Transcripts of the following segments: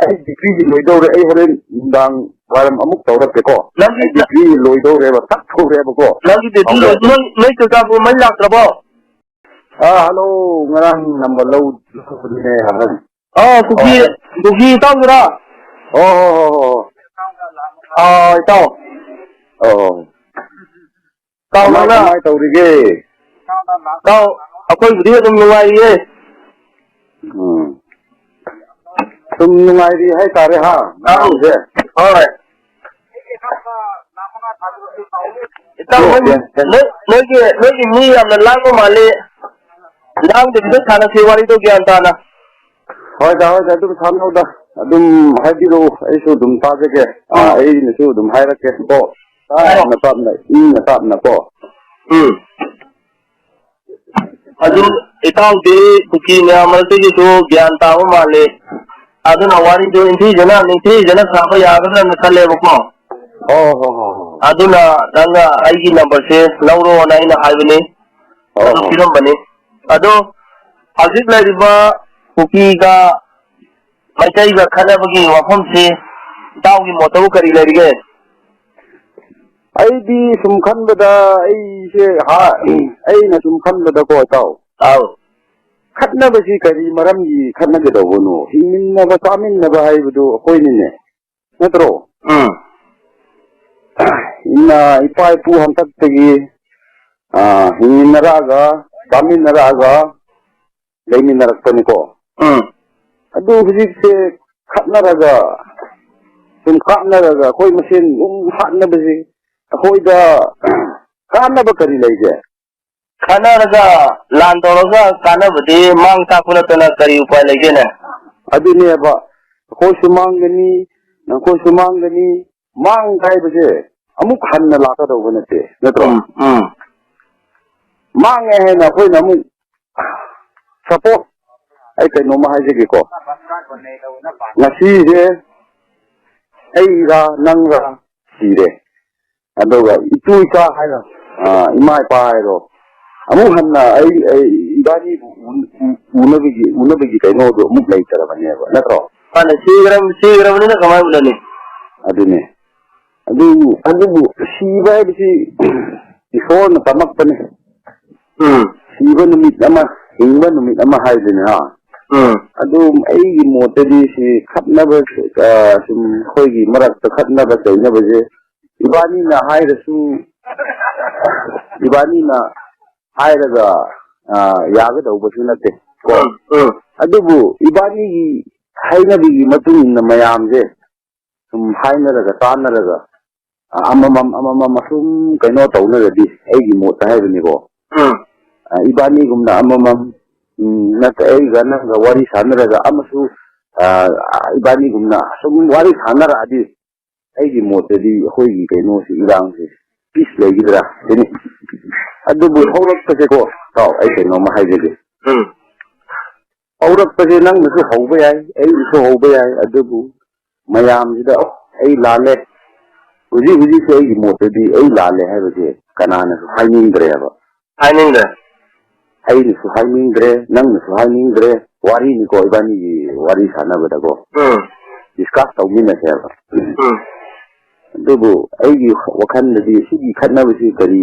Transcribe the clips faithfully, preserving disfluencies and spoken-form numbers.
ꯑꯩ ꯗꯤꯒ꯭ꯔꯤꯗꯤ ꯂꯣꯏꯗꯧꯔꯦ꯫ ꯑꯩ ꯍꯣꯔꯦꯟ ꯅꯨꯡꯗꯥꯡ ꯋꯥꯏꯔꯝ ꯑꯃꯨꯛ ꯇꯧꯔꯛꯀꯦꯀꯣ꯫ ꯅꯪꯒꯤ ꯑꯩ ꯗꯤꯒ꯭ꯔꯤ ꯂꯣꯏꯗꯧꯔꯦꯕ, ꯇꯛ ꯊꯧꯔꯦꯕꯀꯣ꯫ ꯅꯪꯒꯤ ꯗꯤꯒ꯭ꯔꯤ ꯍꯧꯔꯦ꯫ ꯂꯣꯏ-, ꯅꯣꯏ, ꯅꯣꯏ ꯆꯨꯔꯆꯥꯟꯄꯨꯔ ꯃꯩ ꯂꯥꯛꯇ꯭ꯔꯕꯣ? ꯑꯥ, ꯍꯜꯂꯣ, ꯉꯔꯥꯡ ꯅꯝꯕꯔ ꯂꯧ-, ꯂꯧꯕꯗꯨꯅꯦ ꯑꯍꯟ꯫ ꯑꯣ, ꯀꯨꯀꯤ, ꯑꯣ꯫ ꯀꯨꯀꯤ ꯏꯇꯥꯎꯗꯨꯔꯥ? ꯑꯣ, ꯍꯣ, ꯍꯣ, ꯍꯣ, ꯍꯣ꯫ ꯑꯥ, ꯏꯇꯥꯎ꯫ ꯑꯣ꯫ ꯏꯇꯥꯎ, ꯀꯃꯥꯏ, ꯅꯪꯅ ꯀꯃꯥꯏ ꯇꯧꯔꯤꯒꯦ? ꯏꯇꯥꯎ, ꯑꯩꯈꯣꯏꯕꯨꯗꯤ ꯑꯗꯨꯝ ꯅꯨꯡꯉꯥꯏꯔꯤꯌꯦ꯫ ꯎꯝ꯫ ꯁꯨꯝ ꯅꯨꯡꯉꯥꯏꯔꯤ ꯍꯥꯏꯇꯥꯔꯦ, ꯍꯥ? ꯑꯧ꯫ ꯃꯌꯥꯝꯁꯦ꯫ ꯍꯣꯏ꯫ ꯏꯇꯥꯎ, ꯅꯣꯏ, ꯅꯣꯏ, ꯅꯣꯏꯒꯤ, ꯅꯣꯏꯒꯤ ꯃꯤ ꯌꯥꯝꯅ ꯂꯥꯡꯕ ꯃꯥꯜꯂꯤ꯫ ꯂꯥꯡꯗꯕꯤꯗ ꯁꯥꯟꯅꯁꯤ ꯋꯥꯔꯤꯗꯣ ꯒ꯭ꯌꯥꯟ ꯇꯥꯅ꯫ ꯍꯣꯏꯗ, ꯍꯣꯏꯗ, ꯑꯗꯨꯝ ꯁꯥꯟꯅꯧꯗ꯫ ꯑꯗꯨꯝ ꯍꯥꯏꯕꯤꯔꯛꯎ, ꯑꯩꯁꯨ ꯑꯗꯨꯝ ꯇꯥꯖꯒꯦ꯫ ꯑꯥ, ꯑꯥ꯫ ꯑꯩꯅꯁꯨ ꯑꯗꯨꯝ ꯍꯥꯏꯔꯛꯀꯦ ꯀꯣ꯫ ꯑꯥ꯫ ꯇꯞꯅ ꯇꯞꯅ, ꯏꯪꯅ ꯇꯞꯅ ꯀꯣ꯫ ꯎꯝ꯫ ꯑꯗꯨ ꯏꯇꯥꯎꯗꯤ ꯀꯨꯀꯤ ꯃꯌꯥꯝ ꯃꯔꯛꯇꯒꯤꯁꯨ ꯒ꯭ꯌꯥꯟ ꯇꯥꯕ ꯃꯥꯜꯂꯤ꯫ ꯑꯗꯨꯅ ꯋꯥꯔꯤꯗꯨ ꯅꯤꯡꯊꯤꯖꯅ, ꯅꯤꯡꯊꯤꯖꯅ ꯁꯥꯕ ꯌꯥꯒꯗ꯭ꯔꯅ ꯈꯜꯂꯦꯕꯀꯣ꯫ ꯑꯣ, ꯍꯣ, ꯍꯣ, ꯍꯣ꯫ ꯑꯗꯨꯅ ꯅꯪꯅ ꯑꯩꯒꯤ ꯅꯝꯕꯔꯁꯦ ꯂꯧꯔꯣꯅ ꯑꯩꯅ ꯍꯥꯏꯕꯅꯤ꯫ ꯑꯣ, ꯑꯗꯨ ꯍꯣ, ꯍꯣ꯫ ꯄꯤꯔꯝꯕꯅꯤ꯫ ꯑꯗꯣ ꯍꯧꯖꯤꯛ ꯂꯩꯔꯤꯕ ꯀꯨꯀꯤꯒ ꯃꯩꯇꯩꯒ ꯈꯠꯅꯕꯒꯤ ꯋꯥꯐꯝꯁꯤ ꯏꯇꯥꯎꯒꯤ ꯃꯣꯠꯇꯕꯨ ꯀꯔꯤ ꯂꯩꯔꯤꯒꯦ? ꯑꯩꯗꯤ ꯁꯨꯝ ꯈꯟꯕꯗ, ꯑꯩꯁꯦ ꯍꯥ-, ꯑꯩꯅ ꯁꯨꯝ ꯈꯟꯕꯗꯀꯣ, ꯏꯇꯥꯎ꯫ ꯑꯥꯎ꯫ ꯈꯠꯅꯕꯁꯤ ꯀꯔꯤ ꯃꯔꯝꯒꯤ ꯈꯠꯅꯒꯗꯧꯕꯅꯣ? ꯍꯤꯡꯃꯤꯟꯅꯕ ꯆꯥꯃꯤꯟꯅꯕ ꯍꯥꯏꯕꯗꯨ ꯑꯩꯈꯣꯏꯅꯤꯅꯦ, ꯅꯠꯇ꯭ꯔꯣ? ꯎꯝ꯫ ꯏꯃꯥ ꯏꯄꯥ ꯏꯄꯨ ꯍꯟꯇꯛꯇꯒꯤ, ꯑꯥ, ꯍꯤꯡꯃꯤꯟꯅꯔꯛꯑꯒ, ꯆꯥꯃꯤꯟꯅꯔꯛꯑꯒ, ꯂꯩꯃꯤꯟꯅꯔꯛꯄꯅꯤꯀꯣ꯫ ꯎꯝ꯫ ꯑꯗꯨ ꯍꯧꯖꯤꯛꯁꯦ ꯈꯠꯅꯔꯒ, ꯁꯨꯝ ꯈꯠꯅꯔꯒ ꯑꯩꯈꯣꯏ ꯃꯁꯦꯟ ꯑꯗꯨꯝ ꯍꯥꯠꯅꯕꯁꯤ ꯑꯩꯈꯣꯏꯗ ꯀꯥꯟꯅꯕ ꯀꯔꯤ ꯂꯩꯒꯦ? ꯈꯠꯅꯔꯒ, ꯂꯥꯟ ꯇꯧꯔꯒ ꯀꯥꯟꯅꯕꯗꯤ ꯃꯥꯡ ꯇꯥꯛꯄ ꯅꯠꯇꯅ ꯀꯔꯤ ꯎꯄꯥꯏ ꯂꯩꯒꯦꯅꯦ? ꯑꯗꯨꯅꯦꯕ, ꯑꯩꯈꯣꯏꯁꯨ ꯃꯥꯡꯒꯅꯤ, ꯅꯈꯣꯏꯁꯨ ꯃꯥꯡꯒꯅꯤ, ꯃꯥꯡꯕ ꯍꯥꯏꯕꯁꯦ ꯑꯃꯨꯛ ꯍꯟꯅ ꯂꯥꯛꯀꯗꯧꯕ ꯅꯠꯇꯦ, ꯅꯠꯇ꯭ꯔꯣ? ꯎꯝ, ꯎꯝ꯫ ꯃꯥꯡꯉꯦ ꯍꯥꯏꯅ ꯑꯩꯈꯣꯏꯅ ꯑꯃꯨꯛ suppose ꯑꯩ ꯀꯩꯅꯣꯝꯃ ꯍꯥꯏꯖꯒꯦꯀꯣ꯫ ꯉꯁꯤꯁꯦ ꯑꯩꯔꯥ ꯅꯪꯔꯥ ꯁꯤꯔꯦ꯫ ꯑꯗꯨꯒ ꯏꯇꯨ ꯏꯆꯥ ꯍꯥꯏꯔꯣ, ꯑ, ꯏꯃꯥ ꯏꯄꯥ ꯍꯥꯏꯔꯣ, ꯑꯃꯨꯛ ꯍꯟꯅ ꯑꯩ, ꯑꯩ ꯏꯕꯥꯅꯤꯕꯨ ꯎ-, ꯎ-, ꯎꯅꯕꯒꯤ, ꯎꯅꯕꯒꯤ ꯀꯩꯅꯣꯗꯣ ꯑꯃꯨꯛ ꯂꯩꯇ꯭ꯔꯕꯅꯦꯕ, ꯅꯠꯇ꯭ꯔꯣ? ꯃꯥꯅꯦ, ꯁꯤꯈ꯭ꯔ-, ꯁꯤꯈ꯭ꯔꯕꯅꯤꯅ ꯀꯃꯥꯏꯅ ꯎꯅꯅꯤ? ꯑꯗꯨꯅꯦ꯫ ꯑꯗꯨ, ꯑꯗꯨꯕꯨ ꯁꯤꯕ ꯍꯥꯏꯕꯁꯤ ꯏꯁꯣꯔꯅ ꯇꯝꯃꯛꯄꯅꯦ꯫ ꯎꯝ꯫ ꯁꯤꯕ ꯅꯨꯃꯤꯠ ꯑꯃ, ꯍꯤꯡꯕ ꯅꯨꯃꯤꯠ ꯑꯃ ꯍꯥꯏꯗꯨꯅꯤ, ꯍꯥ? ꯎꯝ꯫ ꯑꯗꯨ ꯑꯩꯒꯤ ꯃꯣꯠꯇꯗꯤ ꯁꯤ ꯈꯠꯅꯕ, ꯑ, ꯁꯨꯝ ꯑꯩꯈꯣꯏꯒꯤ ꯃꯔꯛꯇ ꯈꯠꯅꯕ ꯆꯩꯅꯕꯁꯦ ꯏꯕꯥꯅꯤꯅ ꯍꯥꯏꯔꯁꯨ, ꯏꯕꯥꯅꯤꯅ ꯍꯥꯏꯔꯒ, ꯑ, ꯌꯥꯒꯗꯧꯕꯁꯨ ꯅꯠꯇꯦ, ꯀꯣ? ꯎꯝ, ꯎꯝ꯫ ꯑꯗꯨꯕꯨ ꯏꯕꯥꯅꯤꯒꯤ ꯍꯥꯏꯅꯕꯤꯒꯤ ꯃꯇꯨꯡ ꯏꯟꯅ ꯃꯌꯥꯝꯁꯦ ꯁꯨꯝ ꯍꯥꯏꯅꯔꯒ ꯇꯥꯟꯅꯔꯒ, ꯑ, ꯑꯃꯃꯝ, ꯑꯃꯃꯝ ꯑꯁꯨꯝ ꯀꯩꯅꯣ ꯇꯧꯅꯔꯗꯤ ꯑꯩꯒꯤ ꯃꯣꯠꯇ ꯍꯥꯏꯕꯅꯤꯀꯣ꯫ ꯎꯝ꯫ ꯑ, ꯏꯕꯥꯅꯤꯒꯨꯝꯅ ꯑꯃꯃꯝ, ꯎꯝ, ꯅꯠꯇ꯭ꯔ ꯑꯩꯒ ꯅꯪꯒ ꯋꯥꯔꯤ ꯁꯥꯟꯅꯔꯒ ꯑꯃꯁꯨ, ꯑ, ꯏꯕꯥꯅꯤꯒꯨꯝꯅ ꯑꯁꯨꯝ ꯋꯥꯔꯤ ꯁꯥꯟꯅꯔꯛꯑꯗꯤ ꯑꯩꯒꯤ ꯃꯣꯠꯇꯗꯤ ꯑꯩꯈꯣꯏꯒꯤ ꯀꯩꯅꯣꯁꯤ, ꯏꯔꯥꯡꯁꯤ peace ꯂꯩꯒꯗ꯭ꯔꯥ ꯁꯤꯅꯤ꯫ ꯑꯗꯨꯕꯨ ꯍꯧꯔꯛꯄꯁꯦꯀꯣ, ꯇꯥꯎ, ꯑꯩ ꯀꯩꯅꯣꯝꯃ ꯍꯥꯏꯖꯒꯦ꯫ ꯎꯝ꯫ ꯍꯧꯔꯛꯄꯁꯦ ꯅꯪꯅꯁꯨ ꯍꯧꯕ ꯌꯥꯏ, ꯑꯩꯅꯁꯨ ꯍꯧꯕ ꯌꯥꯏ, ꯑꯗꯨꯕꯨ ꯃꯌꯥꯝꯁꯤꯗ, "ꯑꯣ, ꯑꯩ ꯂꯥꯜꯂꯦ, ꯍꯧꯖꯤꯛ ꯍꯧꯖꯤꯛꯁꯦ ꯑꯩꯒꯤ ꯃꯣꯠꯇꯗꯤ ꯑꯩ ꯂꯥꯜꯂꯦ" ꯍꯥꯏꯕꯁꯦ ꯀꯅꯥꯅꯁꯨ ꯍꯥꯏꯅꯤꯡꯗ꯭ꯔꯦꯕ꯫ ꯍꯥꯏꯅꯤꯡꯗ꯭ꯔꯦ꯫ ꯑꯩꯅꯁꯨ ꯍꯥꯏꯅꯤꯡꯗ꯭ꯔꯦ, ꯅꯪꯅꯁꯨ ꯍꯥꯏꯅꯤꯡꯗ꯭ꯔꯦ, ꯋꯥꯔꯤꯅꯤꯀꯣ, ꯏꯕꯥꯅꯤꯒꯤ ꯋꯥꯔꯤ ꯁꯥꯟꯅꯕꯗꯀꯣ꯫ ꯎꯝ꯫ Discuss ꯇꯧꯃꯤꯟꯅꯁꯦꯕ꯫ ꯎꯝ꯫ ꯑꯗꯨꯕꯨ ꯑꯩꯒꯤ ꯋꯥꯈꯜꯗꯗꯤ ꯁꯤꯒꯤ ꯈꯠꯅꯕꯁꯤ ꯀꯔꯤ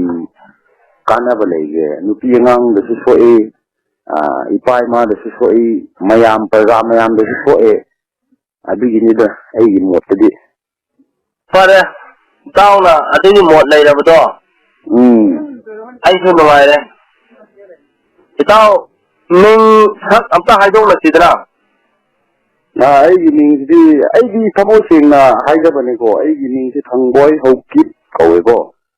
ꯀꯥꯟꯅꯕ ꯂꯩꯒꯦ? ꯅꯨꯄꯤ ꯑꯉꯥꯡꯗꯁꯨ ꯁꯣꯛꯏ, ꯑ, ꯏꯄꯥ ꯏꯃꯥꯗꯁꯨ ꯁꯣꯛꯏ, ꯃꯌꯥꯝ, ꯄ꯭ꯔꯖꯥ ꯃꯌꯥꯝꯗꯁꯨ ꯁꯣꯛꯑꯦ꯫ ꯑꯗꯨꯒꯤꯅꯤꯗ ꯑꯩꯒꯤ ꯃꯣꯠꯇꯗꯤ꯫ ꯐꯔꯦ, ꯏꯇꯥꯎꯅ ꯑꯗꯨꯒꯤ ꯃꯣꯠ ꯂꯩꯔꯕꯗꯣ, ꯎꯝ꯫ ꯑꯩꯁꯨ ꯅꯨꯡꯉꯥꯏꯔꯦ꯫ ꯏꯇꯥꯎ, ꯃꯤꯡ ꯁꯛ ꯑꯝꯇ ꯍꯥꯏꯗꯣꯛꯅꯁꯤꯗꯅ꯫ ꯑ, ꯑꯩꯒꯤ ꯃꯤꯡꯁꯤꯗꯤ, ꯑꯩꯗꯤ ꯊꯃꯣꯏ ꯁꯦꯡꯅ ꯍꯥꯏꯖꯕꯅꯤꯀꯣ, ꯑꯩꯒꯤ ꯃꯤꯡꯁꯤ ꯊꯪꯕꯣꯏ ꯍꯧꯀꯤꯞ ꯀꯧꯋꯦꯀꯣ꯫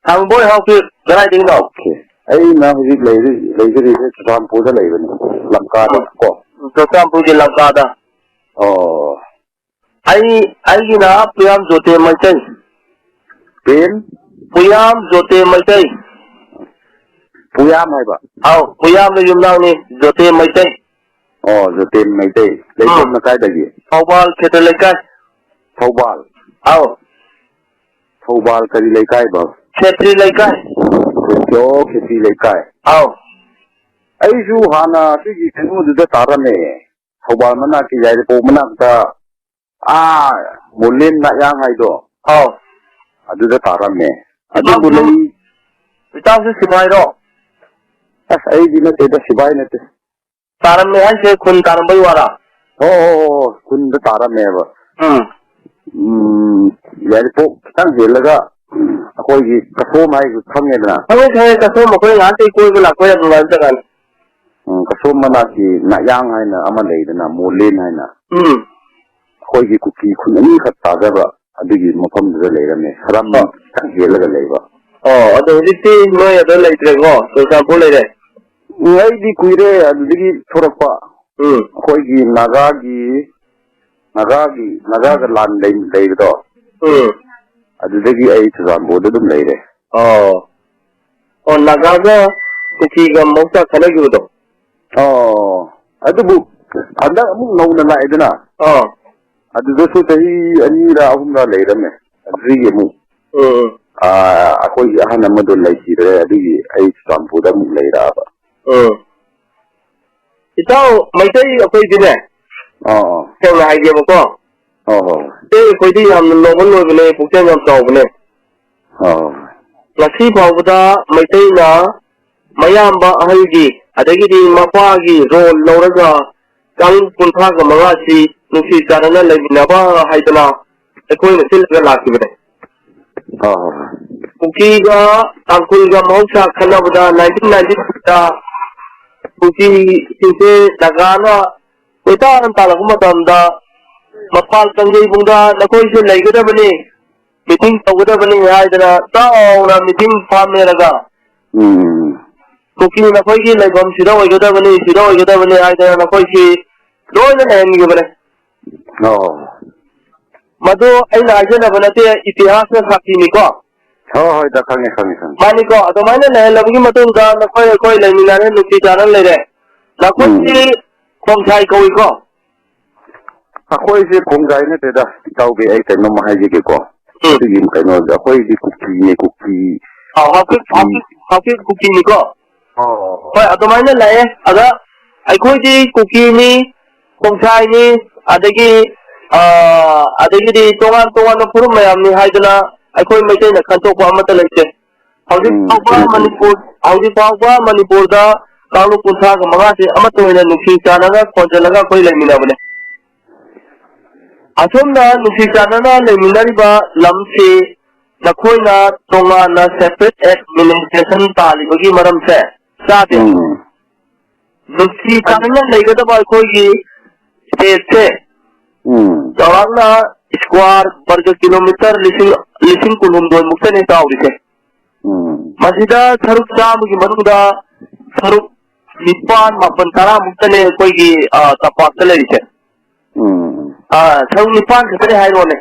ꯊꯪꯕꯣꯏ ꯍꯧꯀꯤꯞ ꯀꯗꯥꯏꯗꯒꯤꯅꯣ? ꯑꯣꯀꯦ꯫ ꯑꯩꯅ ꯍꯧꯖꯤꯛ ꯂꯩꯔꯤ-, ꯂꯩꯖꯔꯤꯁꯦ ꯆꯨꯔꯆꯥꯟꯄꯨꯔꯗ ꯂꯩꯕꯅꯤ, ꯂꯝꯀꯥꯗ ꯀꯣ꯫ ꯆꯨꯔꯆꯥꯟꯄꯨꯔꯒꯤ ꯂꯝꯀꯥꯗ꯫ ꯑꯣ꯫ ꯑꯩ, ꯑꯩꯒꯤꯅ ꯄꯨꯌꯥꯝ ꯖꯣꯇꯦ ꯃꯩꯇꯩ꯫ ꯄꯦꯝ? ꯄꯨꯌꯥꯝ ꯖꯣꯇꯦ ꯃꯩꯇꯩ꯫ ꯄꯨꯌꯥꯝ ꯍꯥꯏꯕ? ꯑꯧ, ꯄꯨꯌꯥꯝꯅ ꯌꯨꯝꯅꯥꯛꯅꯤ, ꯖꯣꯇꯦ ꯃꯩꯇꯩ꯫ ꯑꯣ, ꯖꯣꯇꯦ ꯃꯩꯇꯩ꯫ ꯂꯩꯐꯝꯅ ꯎꯝ꯫ ꯀꯥꯏꯗꯒꯤ? ꯊꯧꯕꯥꯜ ꯈꯦꯇ꯭ꯔꯤ ꯂꯩꯀꯥꯏ꯫ ꯊꯧꯕꯥꯜ? ꯑꯧ꯫ ꯊꯧꯕꯥꯜ ꯀꯔꯤ ꯂꯩꯀꯥꯏꯕ? ꯈꯦꯇ꯭ꯔꯤ ꯂꯩꯀꯥꯏ꯫ ꯑꯣ, ꯈꯦꯇ꯭ꯔꯤ ꯂꯩꯀꯥꯏ꯫ ꯑꯧ꯫ ꯑꯩꯁꯨ ꯍꯥꯟꯅ ꯁꯤꯒꯤ ꯀꯩꯅꯣꯗꯨꯗ ꯇꯥꯔꯝꯃꯦ꯫ ꯊꯧꯕꯥꯜ ꯃꯅꯥꯛꯀꯤ ꯌꯥꯏꯔꯤꯄꯣꯛ ꯃꯅꯥꯛꯇ ꯑꯥ, ꯃꯣꯂꯦꯝ ꯅꯥꯌꯥꯡ ꯍꯥꯏꯗꯣ꯫ ꯑꯧ꯫ ꯑꯗꯨꯗ ꯇꯥꯔꯝꯃꯦ꯫ ꯑꯗꯨꯕꯨ ꯏꯇꯥꯎꯁꯨ, ꯂꯩ- ꯏꯇꯥꯎꯁꯨ ꯁꯤꯐꯥꯏꯔꯣ? ꯑꯁ, ꯑꯩꯗꯤ ꯅꯠꯇꯦꯗ, ꯁꯤꯐꯥꯏ ꯅꯠꯇꯦ꯫ ꯇꯥꯔꯝꯃꯦ ꯍꯥꯏꯁꯦ ꯈꯨꯟ ꯇꯥꯔꯝꯕꯩ ꯋꯥꯔꯥ? ꯑꯣ, ꯑꯣ, ꯑꯣ, ꯑꯣ, ꯈꯨꯟꯗ ꯇꯥꯔꯝꯃꯦꯕ꯫ ꯎꯝ꯫ ꯎꯝ, ꯌꯥꯏꯔꯤꯄꯣꯛ ꯈꯤꯇꯪ ꯍꯦꯜꯂꯒ ꯑꯩꯈꯣꯏꯒꯤ ꯀꯁꯣꯝ ꯍꯥꯏꯁꯨ ꯈꯪꯉꯦꯗꯅ? ꯈꯪꯉꯦ, ꯈꯪꯉꯦ, ꯀꯁꯣꯝ ꯑꯩꯈꯣꯏ ꯉꯥꯏꯍꯥꯛꯇꯩ ꯀꯣꯏꯕ ꯂꯥꯛꯄ ꯌꯥꯝ ꯅꯨꯡꯉꯥꯏꯕ ꯖꯒꯥꯅꯤ꯫ ꯎꯝ, ꯀꯁꯣꯝ ꯃꯅꯥꯛꯀꯤ ꯅꯥꯌꯥꯡ ꯍꯥꯏꯅ ꯑꯃ ꯂꯩꯗꯅ, ꯃꯣꯂꯦꯝ ꯍꯥꯏꯅ꯫ ꯎꯝ꯫ ꯑꯩꯈꯣꯏꯒꯤ ꯀꯨꯀꯤ ꯈꯨꯟ ꯑꯅꯤꯈꯛ ꯇꯥꯖꯕ ꯑꯗꯨꯒꯤ ꯃꯐꯝꯗꯨꯗ ꯂꯩꯔꯝꯃꯦ꯫ ꯁꯔꯝ ꯑꯣ꯫ ꯈꯤꯇꯪ ꯍꯦꯜꯂꯒ ꯂꯩꯕ꯫ ꯑꯣ, ꯑꯗꯣ ꯍꯧꯖꯤꯛꯇꯤ ꯅꯣꯏ ꯑꯗꯨ ꯂꯩꯇ꯭ꯔꯦꯀꯣ, ꯆꯨꯔꯆꯥꯟꯄꯨꯔ ꯂꯩꯔꯦ? ꯎꯝ, ꯑꯩꯗꯤ ꯀꯨꯏꯔꯦ ꯑꯗꯨꯗꯒꯤ ꯊꯣꯔꯛꯄ꯫ ꯎꯝ꯫ ꯑꯩꯈꯣꯏꯒꯤ ꯅꯥꯒꯥꯒꯤ, ꯅꯥꯒꯥꯒꯤ, ꯅꯥꯒꯥꯒ ꯂꯥꯟ ꯂꯩ-, ꯂꯩꯕꯗꯣ꯫ ꯎꯝ꯫ ꯑꯗꯨꯗꯒꯤ ꯑꯩ ꯆꯨꯔꯆꯥꯟꯄꯨꯔꯗ ꯑꯗꯨꯝ ꯂꯩꯔꯦ꯫ ꯑꯣ꯫ ꯑꯣ, ꯅꯥꯒꯥꯒ ꯀꯨꯀꯤꯒ ꯃꯍꯧꯁꯥ ꯈꯠꯅꯈꯤꯕꯗꯣ? ꯑꯣ, ꯑꯗꯨꯕꯨ ꯍꯟꯗꯛ ꯑꯃꯨꯛ ꯅꯧꯅ ꯂꯥꯛꯑꯦꯗꯅ? ꯑꯥ꯫ ꯑꯗꯨꯗꯁꯨ ꯆꯍꯤ ꯑꯅꯤꯔꯥ ꯑꯍꯨꯝꯔꯥ ꯂꯩꯔꯝꯃꯦ꯫ ꯑꯗꯨꯗꯒꯤ ꯑꯃꯨꯛ, ꯎꯝ, ꯎꯝ꯫ ꯑꯥ, ꯑꯩꯈꯣꯏꯒꯤ ꯑꯍꯟ ꯑꯃꯗꯣ ꯂꯩꯈꯤꯗ꯭ꯔꯦ, ꯑꯗꯨꯒꯤ ꯑꯩ ꯆꯨꯔꯆꯥꯟꯄꯨꯔꯗ ꯑꯃꯨꯛ ꯂꯩꯔꯛꯑꯕ꯫ ꯎꯝ꯫ ꯏꯇꯥꯎ, ꯃꯩꯇꯩ ꯑꯩꯈꯣꯏꯗꯤꯅꯦ, ꯑꯥ, ꯑꯥ꯫ ꯁꯦꯡꯅ ꯍꯥꯏꯒꯦꯕꯀꯣ, ꯑꯥ, ꯍꯣꯏ꯫ ꯃꯩꯇꯩ ꯑꯩꯈꯣꯏꯗꯤ ꯌꯥꯝꯅ ꯅꯣꯕꯜ ꯑꯣꯏꯕꯅꯦ, ꯄꯨꯛꯆꯦꯜ ꯌꯥꯝ ꯆꯥꯎꯕꯅꯦ꯫ ꯑꯥ, ꯍꯣꯏ꯫ ꯉꯁꯤ ꯐꯥꯎꯕꯗ ꯃꯩꯇꯩꯅ ꯃꯌꯥꯝꯕ ꯑꯍꯜꯒꯤ, ꯑꯗꯒꯤꯗꯤ ꯃꯄꯥꯒꯤ ꯔꯣꯜ ꯂꯧꯔꯒ ꯀꯥꯡꯂꯨꯞ ꯀꯨꯟꯊ꯭ꯔꯥꯒ ꯃꯉꯥꯁꯤ ꯅꯨꯡꯁꯤ ꯆꯥꯟꯅꯅ ꯂꯩꯃꯤꯟꯅꯕ ꯍꯥꯏꯗꯅ ꯑꯩꯈꯣꯏꯅ ꯁꯤꯜꯂꯒ ꯂꯥꯛꯈꯤꯕꯅꯦ꯫ ꯑꯥ, ꯍꯣꯏ, ꯍꯣꯏ꯫ ꯀꯨꯀꯤꯒ ꯇꯥꯡꯈꯨꯜꯒ ꯃꯍꯧꯁꯥ ꯈꯠꯅꯕꯗ nineteen ninety-three-ꯗ ꯀꯨꯀꯤꯁꯤꯡꯁꯦ ꯅꯥꯒꯥꯅ ꯀꯣꯏꯇꯥꯟ ꯇꯥꯜꯂꯛꯄ ꯃꯇꯝꯗ ꯃꯄꯥꯜ ꯀꯥꯡꯖꯩꯕꯨꯡꯗ ꯅꯈꯣꯏꯁꯦ ꯂꯩꯒꯗꯕꯅꯤ, ꯃꯤꯇꯤꯡ ꯇꯧꯒꯗꯕꯅꯤ ꯍꯥꯏꯗꯅ ꯆꯥꯎꯅ ꯃꯤꯇꯤꯡ ꯐꯥꯝꯃꯦꯔꯒ, ꯎꯝ꯫ ꯀꯨꯀꯤ ꯅꯈꯣꯏꯒꯤ ꯂꯩꯐꯝ ꯁꯤꯗ ꯑꯣꯏꯒꯗꯕꯅꯤ, ꯁꯤꯗ ꯑꯣꯏꯒꯗꯕꯅꯤ ꯍꯥꯏꯗꯅ ꯅꯈꯣꯏꯁꯤ ꯂꯣꯏꯅ ꯂꯩꯍꯟꯈꯤꯕꯅꯦ꯫ ꯑꯣ꯫ ꯃꯗꯨ ꯑꯩꯅ ꯍꯥꯏꯖꯅꯕ ꯅꯠꯇꯦ, ꯏꯇꯤꯍꯥꯁꯅ ꯁꯥꯈꯤꯅꯤꯀꯣ꯫ ꯍꯣꯏ, ꯍꯣꯏ, ꯗꯥ, ꯈꯪꯉꯦ, ꯈꯪꯉꯦ, ꯈꯪꯉꯦ꯫ ꯃꯥꯅꯤꯀꯣ, ꯑꯗꯨꯃꯥꯏꯅ ꯂꯩꯍꯜꯂꯕꯒꯤ ꯃꯇꯨꯡꯗ ꯅꯈꯣꯏ ꯑꯩꯈꯣꯏ ꯂꯩꯃꯤꯟꯅꯔꯦ, ꯅꯨꯡꯁꯤ ꯆꯥꯟꯅꯅ ꯂꯩꯔꯦ꯫ ꯅꯈꯣꯏꯁꯤ ꯎꯝ꯫ ꯈꯣꯡꯁꯥꯏ ꯀꯧꯏꯀꯣ? ꯑꯩꯈꯣꯏꯁꯦ ꯈꯣꯡꯖꯥꯏ ꯅꯠꯇꯦꯗ, ꯏꯇꯥꯎꯕꯤ, ꯑꯩ ꯀꯩꯅꯣꯝꯃ ꯍꯥꯏꯖꯒꯦꯀꯣ꯫ ꯎꯝ꯫ ꯑꯗꯨꯒꯤ ꯀꯩꯅꯣꯁꯦ, ꯑꯩꯈꯣꯏꯗꯤ ꯀꯨꯀꯤꯅꯦ, ꯀꯨꯀꯤ꯫ ꯑꯥꯎ, ꯍꯥꯎꯀꯤ, ꯀꯨꯀꯤ꯫ ꯍꯥꯎꯀꯤ, ꯍꯥꯎꯀꯤ ꯀꯨꯀꯤꯅꯤꯀꯣ? ꯑꯣ꯫ ꯍꯣꯏ, ꯑꯗꯨꯃꯥꯏꯅ ꯂꯥꯛꯑꯦ꯫ ꯑꯗ ꯑꯩꯈꯣꯏꯗꯤ ꯀꯨꯀꯤꯅꯤ, ꯈꯣꯡꯁꯥꯏꯅꯤ, ꯑꯗꯒꯤ ꯑꯥ, ꯑꯗꯒꯤꯗꯤ ꯇꯣꯉꯥꯟ ꯇꯣꯉꯥꯟꯕ ꯐꯨꯔꯨꯞ ꯃꯌꯥꯝꯅꯤ ꯍꯥꯏꯗꯅ ꯑꯩꯈꯣꯏ ꯃꯩꯇꯩꯅ ꯈꯟꯗꯣꯛꯄ ꯑꯃꯠꯇ ꯂꯩꯇꯦ꯫ ꯍꯧꯖꯤꯛ ꯎꯝ, ꯐꯥꯎꯕ ꯆꯨꯝꯃꯦ, ꯆꯨꯝꯃꯦ꯫ ꯃꯅꯤꯄꯨꯔ, ꯍꯧꯖꯤꯛ ꯐꯥꯎꯕ ꯃꯅꯤꯄꯨꯔꯗ ꯀꯥꯡꯂꯨꯞ ꯀꯨꯟꯊ꯭ꯔꯥꯒ ꯃꯉꯥꯁꯦ ꯑꯃꯠꯇ ꯑꯣꯏꯅ ꯅꯨꯡꯁꯤ ꯆꯥꯟꯅꯅ ꯈꯣꯟꯖꯜꯂꯒ ꯑꯩꯈꯣꯏ ꯂꯩꯃꯤꯟꯅꯕꯅꯦ꯫ ꯑꯁꯣꯝꯅ ꯅꯨꯡꯁꯤ ꯆꯥꯟꯅꯅ ꯂꯩꯃꯤꯟꯅꯔꯤꯕ ꯂꯝꯁꯤ ꯅꯈꯣꯏꯅ ꯇꯣꯉꯥꯟꯅ separate administration ꯇꯥꯜꯂꯤꯕꯒꯤ ꯃꯔꯝꯁꯦ ꯆꯥꯗꯦ꯫ ꯎꯝ꯫ ꯅꯨꯡꯁꯤ ꯆꯥꯟꯅꯅ ꯂꯩꯒꯗꯕ ꯑꯩꯈꯣꯏꯒꯤ stateꯁꯦ ꯎꯝ꯫ ꯆꯥꯎꯔꯥꯛꯅ square ꯕꯔꯒ ꯀꯤꯂꯣꯃꯤꯇꯔ ꯂꯤꯁꯤꯡ, ꯂꯤꯁꯤꯡ ꯀꯨꯟꯍꯨꯝꯗꯣꯏ ꯃꯨꯛꯇꯅꯦ ꯆꯥꯎꯔꯤꯁꯦ꯫ ꯎꯝ꯫ ꯃꯁꯤꯗ ꯁꯔꯨꯛ ꯆꯥꯝꯃꯒꯤ ꯃꯅꯨꯡꯗ ꯁꯔꯨꯛ ꯅꯤꯄꯥꯟ, ꯃꯥꯄꯟ, ꯇꯔꯥ ꯃꯨꯛꯇꯅꯦ ꯑꯩꯈꯣꯏꯒꯤ, ꯑ, ꯇꯝꯄꯥꯛꯇ ꯂꯩꯔꯤꯁꯦ꯫ ꯎꯝ꯫ ꯑ, ꯁꯔꯨꯛ ꯅꯤꯄꯥꯟ ꯈꯛꯇꯅꯦ ꯍꯥꯏꯔꯣꯅꯦ꯫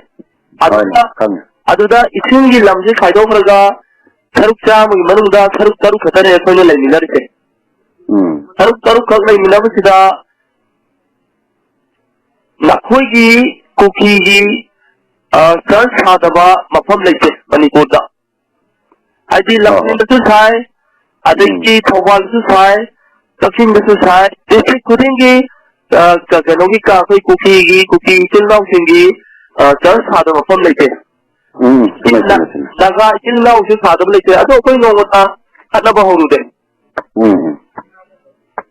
ꯍꯣꯏꯅꯦ, ꯑꯗꯨꯗ, ꯈꯪꯉꯦ꯫ ꯑꯗꯨꯗ ꯏꯁꯤꯡꯒꯤ ꯂꯝꯁꯦ ꯈꯥꯏꯗꯣꯛꯈ꯭ꯔꯒ ꯁꯔꯨꯛ ꯆꯥꯝꯃꯒꯤ ꯃꯅꯨꯡꯗ ꯁꯔꯨꯛ ꯇꯔꯨꯛ ꯈꯛꯇꯅꯦ ꯑꯩꯈꯣꯏꯅ ꯂꯩꯃꯤꯟꯅꯔꯤꯁꯦ꯫ ꯎꯝ꯫ ꯁꯔꯨꯛ ꯇꯔꯨꯛꯈꯛ ꯂꯩꯃꯤꯟꯅꯕꯁꯤꯗ ꯅꯈꯣꯏꯒꯤ ꯀꯨꯀꯤꯒꯤ, ꯑ, church ꯁꯥꯗꯕ ꯃꯐꯝ ꯂꯩꯇꯦ ꯃꯅꯤꯄꯨꯔꯗ꯫ ꯍꯥꯏꯗꯤ ꯑꯣ꯫ ꯂꯝꯗꯤꯡꯗꯁꯨ ꯁꯥꯏ, ꯑꯗꯒꯤ ꯎꯝ꯫ ꯊꯧꯕꯥꯜꯗꯁꯨ ꯁꯥꯏ, ꯀꯛꯆꯤꯡꯗꯁꯨ ꯁꯥꯏ, district ꯈꯨꯗꯤꯡꯒꯤ, ꯑ, ꯀ-, ꯀꯩꯅꯣꯒꯤ ꯀ-, ꯑꯩꯈꯣꯏ ꯀꯨꯀꯤꯒꯤ, ꯀꯨꯀꯤ ꯏꯆꯤꯜ ꯏꯅꯥꯎꯁꯤꯡꯒꯤ, ꯑ, church ꯁꯥꯗꯕ ꯃꯐꯝ ꯂꯩꯇꯦ꯫ ꯎꯝ, ꯆꯨꯝꯃꯦ, ꯅ-, ꯆꯨꯝꯃꯦ, ꯆꯨꯝꯃꯦ꯫ ꯅꯥꯒꯥ ꯏꯆꯤꯜ ꯏꯅꯥꯎꯁꯨ ꯁꯥꯗꯕ ꯂꯩꯇꯦ꯫ ꯑꯗꯣ ꯑꯩꯈꯣꯏ ꯅꯣꯡꯃꯇ ꯈꯠꯅꯕ ꯍꯧꯔꯨꯗꯦ꯫ ꯎꯝ꯫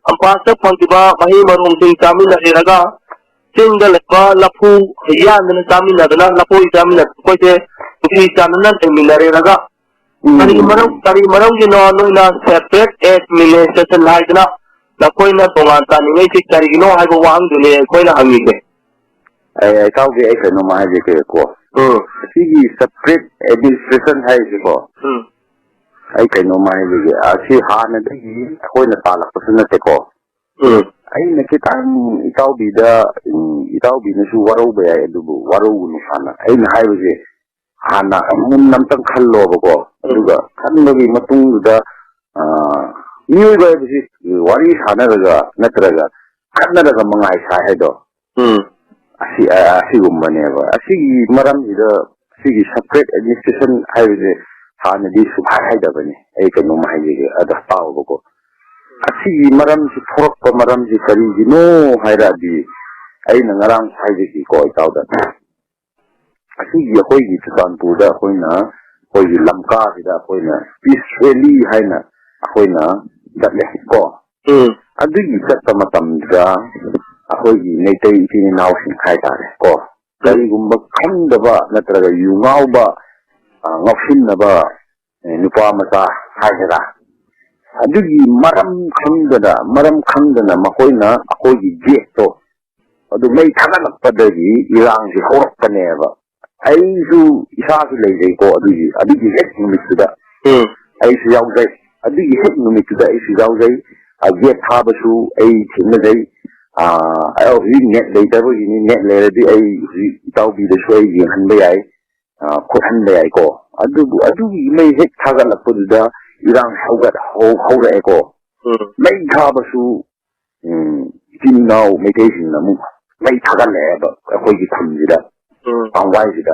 ꯀꯝꯄꯥꯁꯇ ꯐꯪꯈꯤꯕ ꯃꯍꯩ ꯃꯔꯣꯡꯁꯤꯡ ꯆꯥꯃꯤꯟꯅꯔꯦꯔꯒ, ꯆꯤꯡꯗ ꯂꯩꯕ ꯂꯐꯨ ꯌꯥꯟꯗꯅ ꯆꯥꯃꯤꯟꯅꯗꯅ, ꯂꯐꯣꯏ ꯆꯥꯃꯤꯟꯅꯗꯅ, ꯑꯩꯈꯣꯏꯁꯦ ꯅꯨꯡꯁꯤ ꯆꯥꯟꯅꯅ ꯂꯩꯃꯤꯟꯅꯔꯦꯔꯒ, ꯎꯝ꯫ ꯀꯔꯤ ꯃꯔꯝ, ꯀꯔꯤ ꯃꯔꯝꯒꯤꯅꯣ ꯅꯣꯏꯅ separate administration ꯍꯥꯏꯗꯅ ꯅꯈꯣꯏꯅ ꯇꯣꯉꯥꯟ ꯇꯥꯅꯤꯡꯉꯩꯁꯤ ꯀꯔꯤꯒꯤꯅꯣ ꯍꯥꯏꯕ ꯋꯥꯍꯪꯗꯨꯅꯤ ꯑꯩꯈꯣꯏꯅ ꯍꯪꯉꯤꯁꯦ꯫ ꯑꯩ, ꯑꯩ ꯏꯇꯥꯎꯒꯤ ꯑꯩ ꯀꯩꯅꯣꯝꯃ ꯍꯥꯏꯖꯒꯦꯀꯣ꯫ ꯎꯝ꯫ ꯁꯤꯒꯤ separate administration ꯍꯥꯏꯔꯤꯁꯤꯀꯣ, ꯎꯝ꯫ ꯑꯩ ꯀꯩꯅꯣꯝꯃ ꯍꯥꯏꯖꯒꯦ꯫ ꯑꯁꯤ ꯍꯥꯟꯅꯗꯒꯤ ꯑꯩꯈꯣꯏꯅ ꯇꯥꯜꯂꯛꯄꯁꯨ ꯅꯠꯇꯦꯀꯣ꯫ ꯎꯝ꯫ ꯑꯩꯅ ꯈꯤꯇꯪ ꯏꯇꯥꯎꯕꯤꯗ, ꯎꯝ, ꯏꯇꯥꯎꯕꯤꯅꯁꯨ ꯋꯥꯔꯧꯕ ꯌꯥꯏ, ꯑꯗꯨꯕꯨ ꯋꯥꯔꯧꯒꯅꯨ ꯍꯥꯟꯅ꯫ ꯑꯩꯅ ꯍꯥꯏꯕꯁꯦ ꯍꯥꯟꯅ ꯃꯨꯟꯅ ꯑꯝꯇꯪ ꯈꯜꯂꯣꯕꯀꯣ꯫ ꯎꯝ꯫ ꯑꯗꯨꯒ ꯈꯟꯕꯒꯤ ꯃꯇꯨꯡꯗꯨꯗ, ꯑ, ꯃꯤꯑꯣꯏꯕ ꯍꯥꯏꯕꯁꯤ ꯋꯥꯔꯤ ꯁꯥꯟꯅꯔꯒ ꯅꯠꯇ꯭ꯔꯒ ꯈꯠꯅꯔꯒ ꯃꯉꯥꯏ ꯁꯥꯏ ꯍꯥꯏꯗꯣ꯫ ꯎꯝ꯫ ꯑꯁꯤ, ꯑ, ꯑꯁꯤꯒꯨꯝꯕꯅꯦꯕ꯫ ꯑꯁꯤꯒꯤ ꯃꯔꯝꯁꯤꯗ ꯁꯤꯒꯤ separate administration ꯍꯥꯏꯕꯁꯦ ꯍꯥꯟꯅꯗꯤ ꯁꯨꯛꯍꯥꯏ ꯍꯥꯏꯗꯕꯅꯤ꯫ ꯑꯩ ꯀꯩꯅꯣꯝꯃ ꯍꯥꯏꯖꯒꯦ, ꯑꯗ ꯇꯥꯎꯕꯀꯣ꯫ ꯑꯁꯤꯒꯤ ꯃꯔꯝꯁꯤ ꯊꯣꯛꯂꯛꯄ ꯃꯔꯝꯁꯤ ꯀꯔꯤꯒꯤꯅꯣ ꯍꯥꯏꯔꯗꯤ, ꯑꯩꯅ ꯉꯔꯥꯡ ꯍꯥꯏꯖꯈꯤꯀꯣ ꯏꯇꯥꯎꯗ, ꯑꯁꯤꯒꯤ ꯑꯩꯈꯣꯏꯒꯤ ꯆꯨꯔꯆꯥꯟꯄꯨꯔꯗ ꯑꯩꯈꯣꯏꯅ, ꯑꯩꯈꯣꯏꯒꯤ ꯂꯝꯀꯥꯁꯤꯗ ꯑꯩꯈꯣꯏꯅ peace rally ꯍꯥꯏꯅ ꯑꯩꯈꯣꯏꯅ ꯆꯠꯂꯦ ꯀꯣ꯫ ꯎꯝ꯫ ꯑꯗꯨꯒꯤ ꯆꯠꯄ ꯃꯇꯝꯗ ꯑꯩꯈꯣꯏꯒꯤ ꯃꯩꯇꯩ ꯏꯆꯤꯟ ꯏꯅꯥꯎꯁꯤꯡ ꯍꯥꯏꯇꯥꯔꯦ ꯀꯣ, ꯎꯝ꯫ ꯀꯔꯤꯒꯨꯝꯕ ꯈꯪꯗꯕ ꯅꯠꯇ꯭ꯔꯒ ꯌꯨ ꯉꯥꯎꯕ, ꯑ, ꯉꯥꯎꯁꯤꯟꯅꯕ, ꯑꯦ, ꯅꯨꯄꯥ ꯃꯆꯥ ꯍꯥꯏꯒꯦꯔꯥ, ꯑꯗꯨꯒꯤ ꯃꯔꯝ ꯈꯪꯗꯅ, ꯃꯔꯝ ꯈꯪꯗꯅ ꯃꯈꯣꯏꯅ ꯑꯩꯈꯣꯏꯒꯤ gateꯇꯣ ꯑꯗꯨ ꯃꯩ ꯊꯥꯒꯠꯂꯛꯄꯗꯒꯤ ꯏꯔꯥꯡꯁꯤ ꯍꯧꯔꯛꯄꯅꯦꯕ꯫ ꯑꯩꯁꯨ ꯏꯁꯥꯁꯨ ꯂꯩꯖꯩꯀꯣ ꯑꯗꯨꯒꯤ, ꯑꯗꯨꯒꯤ ꯍꯦꯛ ꯅꯨꯃꯤꯠꯇꯨꯗ꯫ ꯎꯝ꯫ ꯑꯩꯁꯨ ꯌꯥꯎꯖꯩ꯫ ꯑꯗꯨꯒꯤ ꯍꯦꯛ ꯅꯨꯃꯤꯠꯇꯨꯗ ꯑꯩꯁꯨ ꯌꯥꯎꯖꯩ꯫ ꯑ, gate ꯊꯥꯕꯁꯨ ꯑꯩ ꯊꯦꯡꯅꯖꯩ꯫ ꯑ, ꯑꯩ ꯍꯧꯖꯤꯛ net ꯂꯩꯇꯕꯒꯤꯅꯤ, net ꯂꯩꯔꯗꯤ ꯑꯩ ꯍꯧꯖꯤꯛ ꯏꯇꯥꯎꯕꯤꯗꯁꯨ ꯑꯩ ꯌꯦꯡꯍꯟꯕ ꯌꯥꯏ, ꯑ, ꯈꯣꯠꯍꯟꯕ ꯌꯥꯏꯀꯣ꯫ ꯑꯗꯨꯕꯨ ꯑꯗꯨꯒꯤ ꯃꯩ ꯍꯦꯛ ꯊꯥꯒꯠꯂꯛꯄꯗꯨꯗ ꯏꯔꯥꯡ ꯍꯧꯒꯠ-, ꯍꯧ-, ꯍꯧꯔꯛꯑꯦꯀꯣ꯫ ꯎꯝ꯫ ꯃꯩ ꯊꯥꯕꯁꯨ, ꯎꯝ, ꯏꯆꯤꯟ ꯏꯅꯥꯎ ꯃꯩꯇꯩꯁꯤꯡꯅ ꯑꯃꯨꯛ ꯃꯩ ꯊꯥꯒꯠꯂꯛꯑꯦꯕ ꯑꯩꯈꯣꯏꯒꯤ ꯈꯨꯟꯁꯤꯗ, ꯎꯝ꯫ ꯀꯥꯡꯋꯥꯏꯁꯤꯗ꯫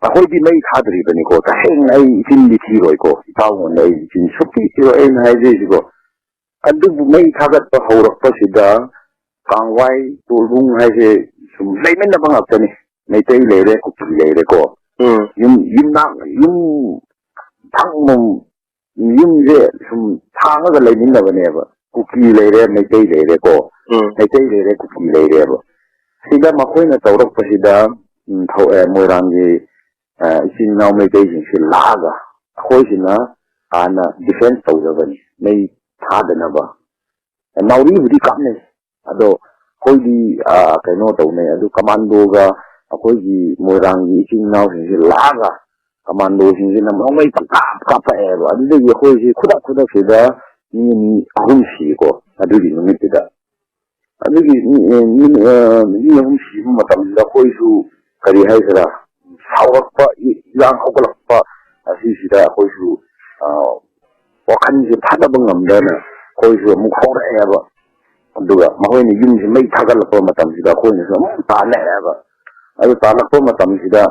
ꯑꯩꯈꯣꯏꯗꯤ ꯃꯩ ꯊꯥꯗ꯭ꯔꯤꯕꯅꯤꯀꯣ, ꯇꯁꯦꯡꯅ ꯑꯩ ꯏꯆꯤꯟꯗꯤ ꯊꯤꯔꯣꯏꯀꯣ, ꯏꯇꯥꯎꯉꯣꯟꯗ ꯑꯩ ꯏꯆꯤꯟ ꯁꯨꯛꯊꯤ ꯊꯤꯔꯣꯏ ꯑꯩꯅ ꯍꯥꯏꯖꯔꯤꯁꯤꯀꯣ꯫ ꯑꯗꯨꯕꯨ ꯃꯩ ꯊꯥꯒꯠꯄ ꯍꯧꯔꯛꯄꯁꯤꯗ ꯀꯥꯡꯋꯥꯏ ꯇꯣꯜꯕꯨꯡ ꯍꯥꯏꯁꯦ ꯁꯨꯝ ꯂꯩꯃꯤꯟꯅꯕ ꯉꯥꯛꯇꯅꯤ꯫ ꯃꯩꯇꯩ ꯂꯩꯔꯦ, ꯀꯨꯀꯤ ꯂꯩꯔꯦꯀꯣ꯫ ꯎꯝ꯫ ꯌꯨꯝ, ꯌꯨꯝꯅꯥꯛ, ꯌꯨꯝ ꯊꯪꯕ ꯌꯨꯝꯁꯦ ꯁꯨꯝ ꯊꯥꯡꯉꯒ ꯂꯩꯃꯤꯟꯅꯕꯅꯦꯕ꯫ ꯀꯨꯀꯤ ꯂꯩꯔꯦ, ꯃꯩꯇꯩ ꯂꯩꯔꯦꯀꯣ꯫ ꯎꯝ꯫ ꯃꯩꯇꯩ ꯂꯩꯔꯦ, ꯀꯨꯀꯤ ꯂꯩꯔꯦꯕ꯫ ꯁꯤꯗ ꯃꯈꯣꯏꯅ ꯇꯧꯔꯛꯄꯁꯤꯗ, ꯎꯝ, ꯊꯧ-, ꯑꯦ, ꯃꯣꯏꯔꯥꯡꯒꯤ, ꯑ, ꯏꯆꯤꯟ ꯏꯅꯥꯎ ꯃꯩꯇꯩꯁꯤꯡꯁꯤ ꯂꯥꯛꯑꯒ ꯑꯩꯈꯣꯏꯁꯤꯅ ꯍꯥꯟꯅ defence ꯇꯧꯖꯕꯅꯤ, ꯃꯩ ꯊꯥꯗꯅꯕ꯫ ꯅꯥꯎꯔꯤꯕꯨꯗꯤ ꯀꯥꯞꯅꯩ, ꯑꯗꯣ ꯑꯩꯈꯣꯏꯗꯤ, ꯑ, ꯀꯩꯅꯣ ꯇꯧꯅꯩ꯫ ꯑꯗꯨ commandoꯒ ꯑꯩꯈꯣꯏꯒꯤ ꯃꯣꯏꯔꯥꯡꯒꯤ ꯏꯆꯤꯟ ꯏꯅꯥꯎꯁꯤꯡꯁꯤ ꯂꯥꯛꯑꯒ commandoꯁꯤꯡꯁꯤꯅ ꯅꯣꯡꯃꯩ ꯄꯪꯀꯥꯞ ꯀꯥꯞꯄꯛꯑꯦꯕ꯫ ꯑꯗꯨꯗꯒꯤ ꯑꯩꯈꯣꯏꯁꯤ ꯈꯨꯗꯛ ꯈꯨꯗꯛꯁꯤꯗ ꯃꯤ ꯑꯅꯤ ꯑꯍꯨꯝ ꯁꯤꯀꯣ ꯑꯗꯨꯒꯤ ꯅꯨꯃꯤꯠꯇꯨꯗ꯫ ꯑꯗꯨꯒꯤ ꯃꯤ, ꯑꯦ, ꯃꯤ, ꯑ, ꯃꯤ ꯑꯍꯨꯝ ꯁꯤꯕ ꯃꯇꯝꯗ ꯑꯩꯈꯣꯏꯁꯨ, ꯀꯔꯤ ꯍꯥꯏꯁꯤꯔꯥ, ꯁꯥꯎꯔꯛꯄ, ꯏ-, ꯏꯔꯥꯡ ꯍꯧꯒꯠꯂꯛꯄ ꯑꯁꯤꯁꯤꯗ ꯑꯩꯈꯣꯏꯁꯨ, ꯑ, ꯋꯥꯈꯜꯁꯦ ꯐꯥꯊꯕ ꯉꯝꯗꯅ ꯑꯩꯈꯣꯏꯁꯨ ꯑꯃꯨꯛ ꯍꯧꯔꯛꯑꯦꯕ꯫ ꯑꯗꯨꯒ ꯃꯈꯣꯏꯅ ꯌꯨꯝꯁꯤ ꯃꯩ ꯊꯥꯒꯠꯂꯛꯄ ꯃꯇꯝꯁꯤꯗ ꯑꯩꯈꯣꯏꯅꯁꯨ ꯑꯃꯨꯛ ꯇꯥꯜꯂꯛꯑꯦꯕ꯫ ꯑꯗꯨ ꯇꯥꯜꯂꯛꯄ ꯃꯇꯝꯁꯤꯗ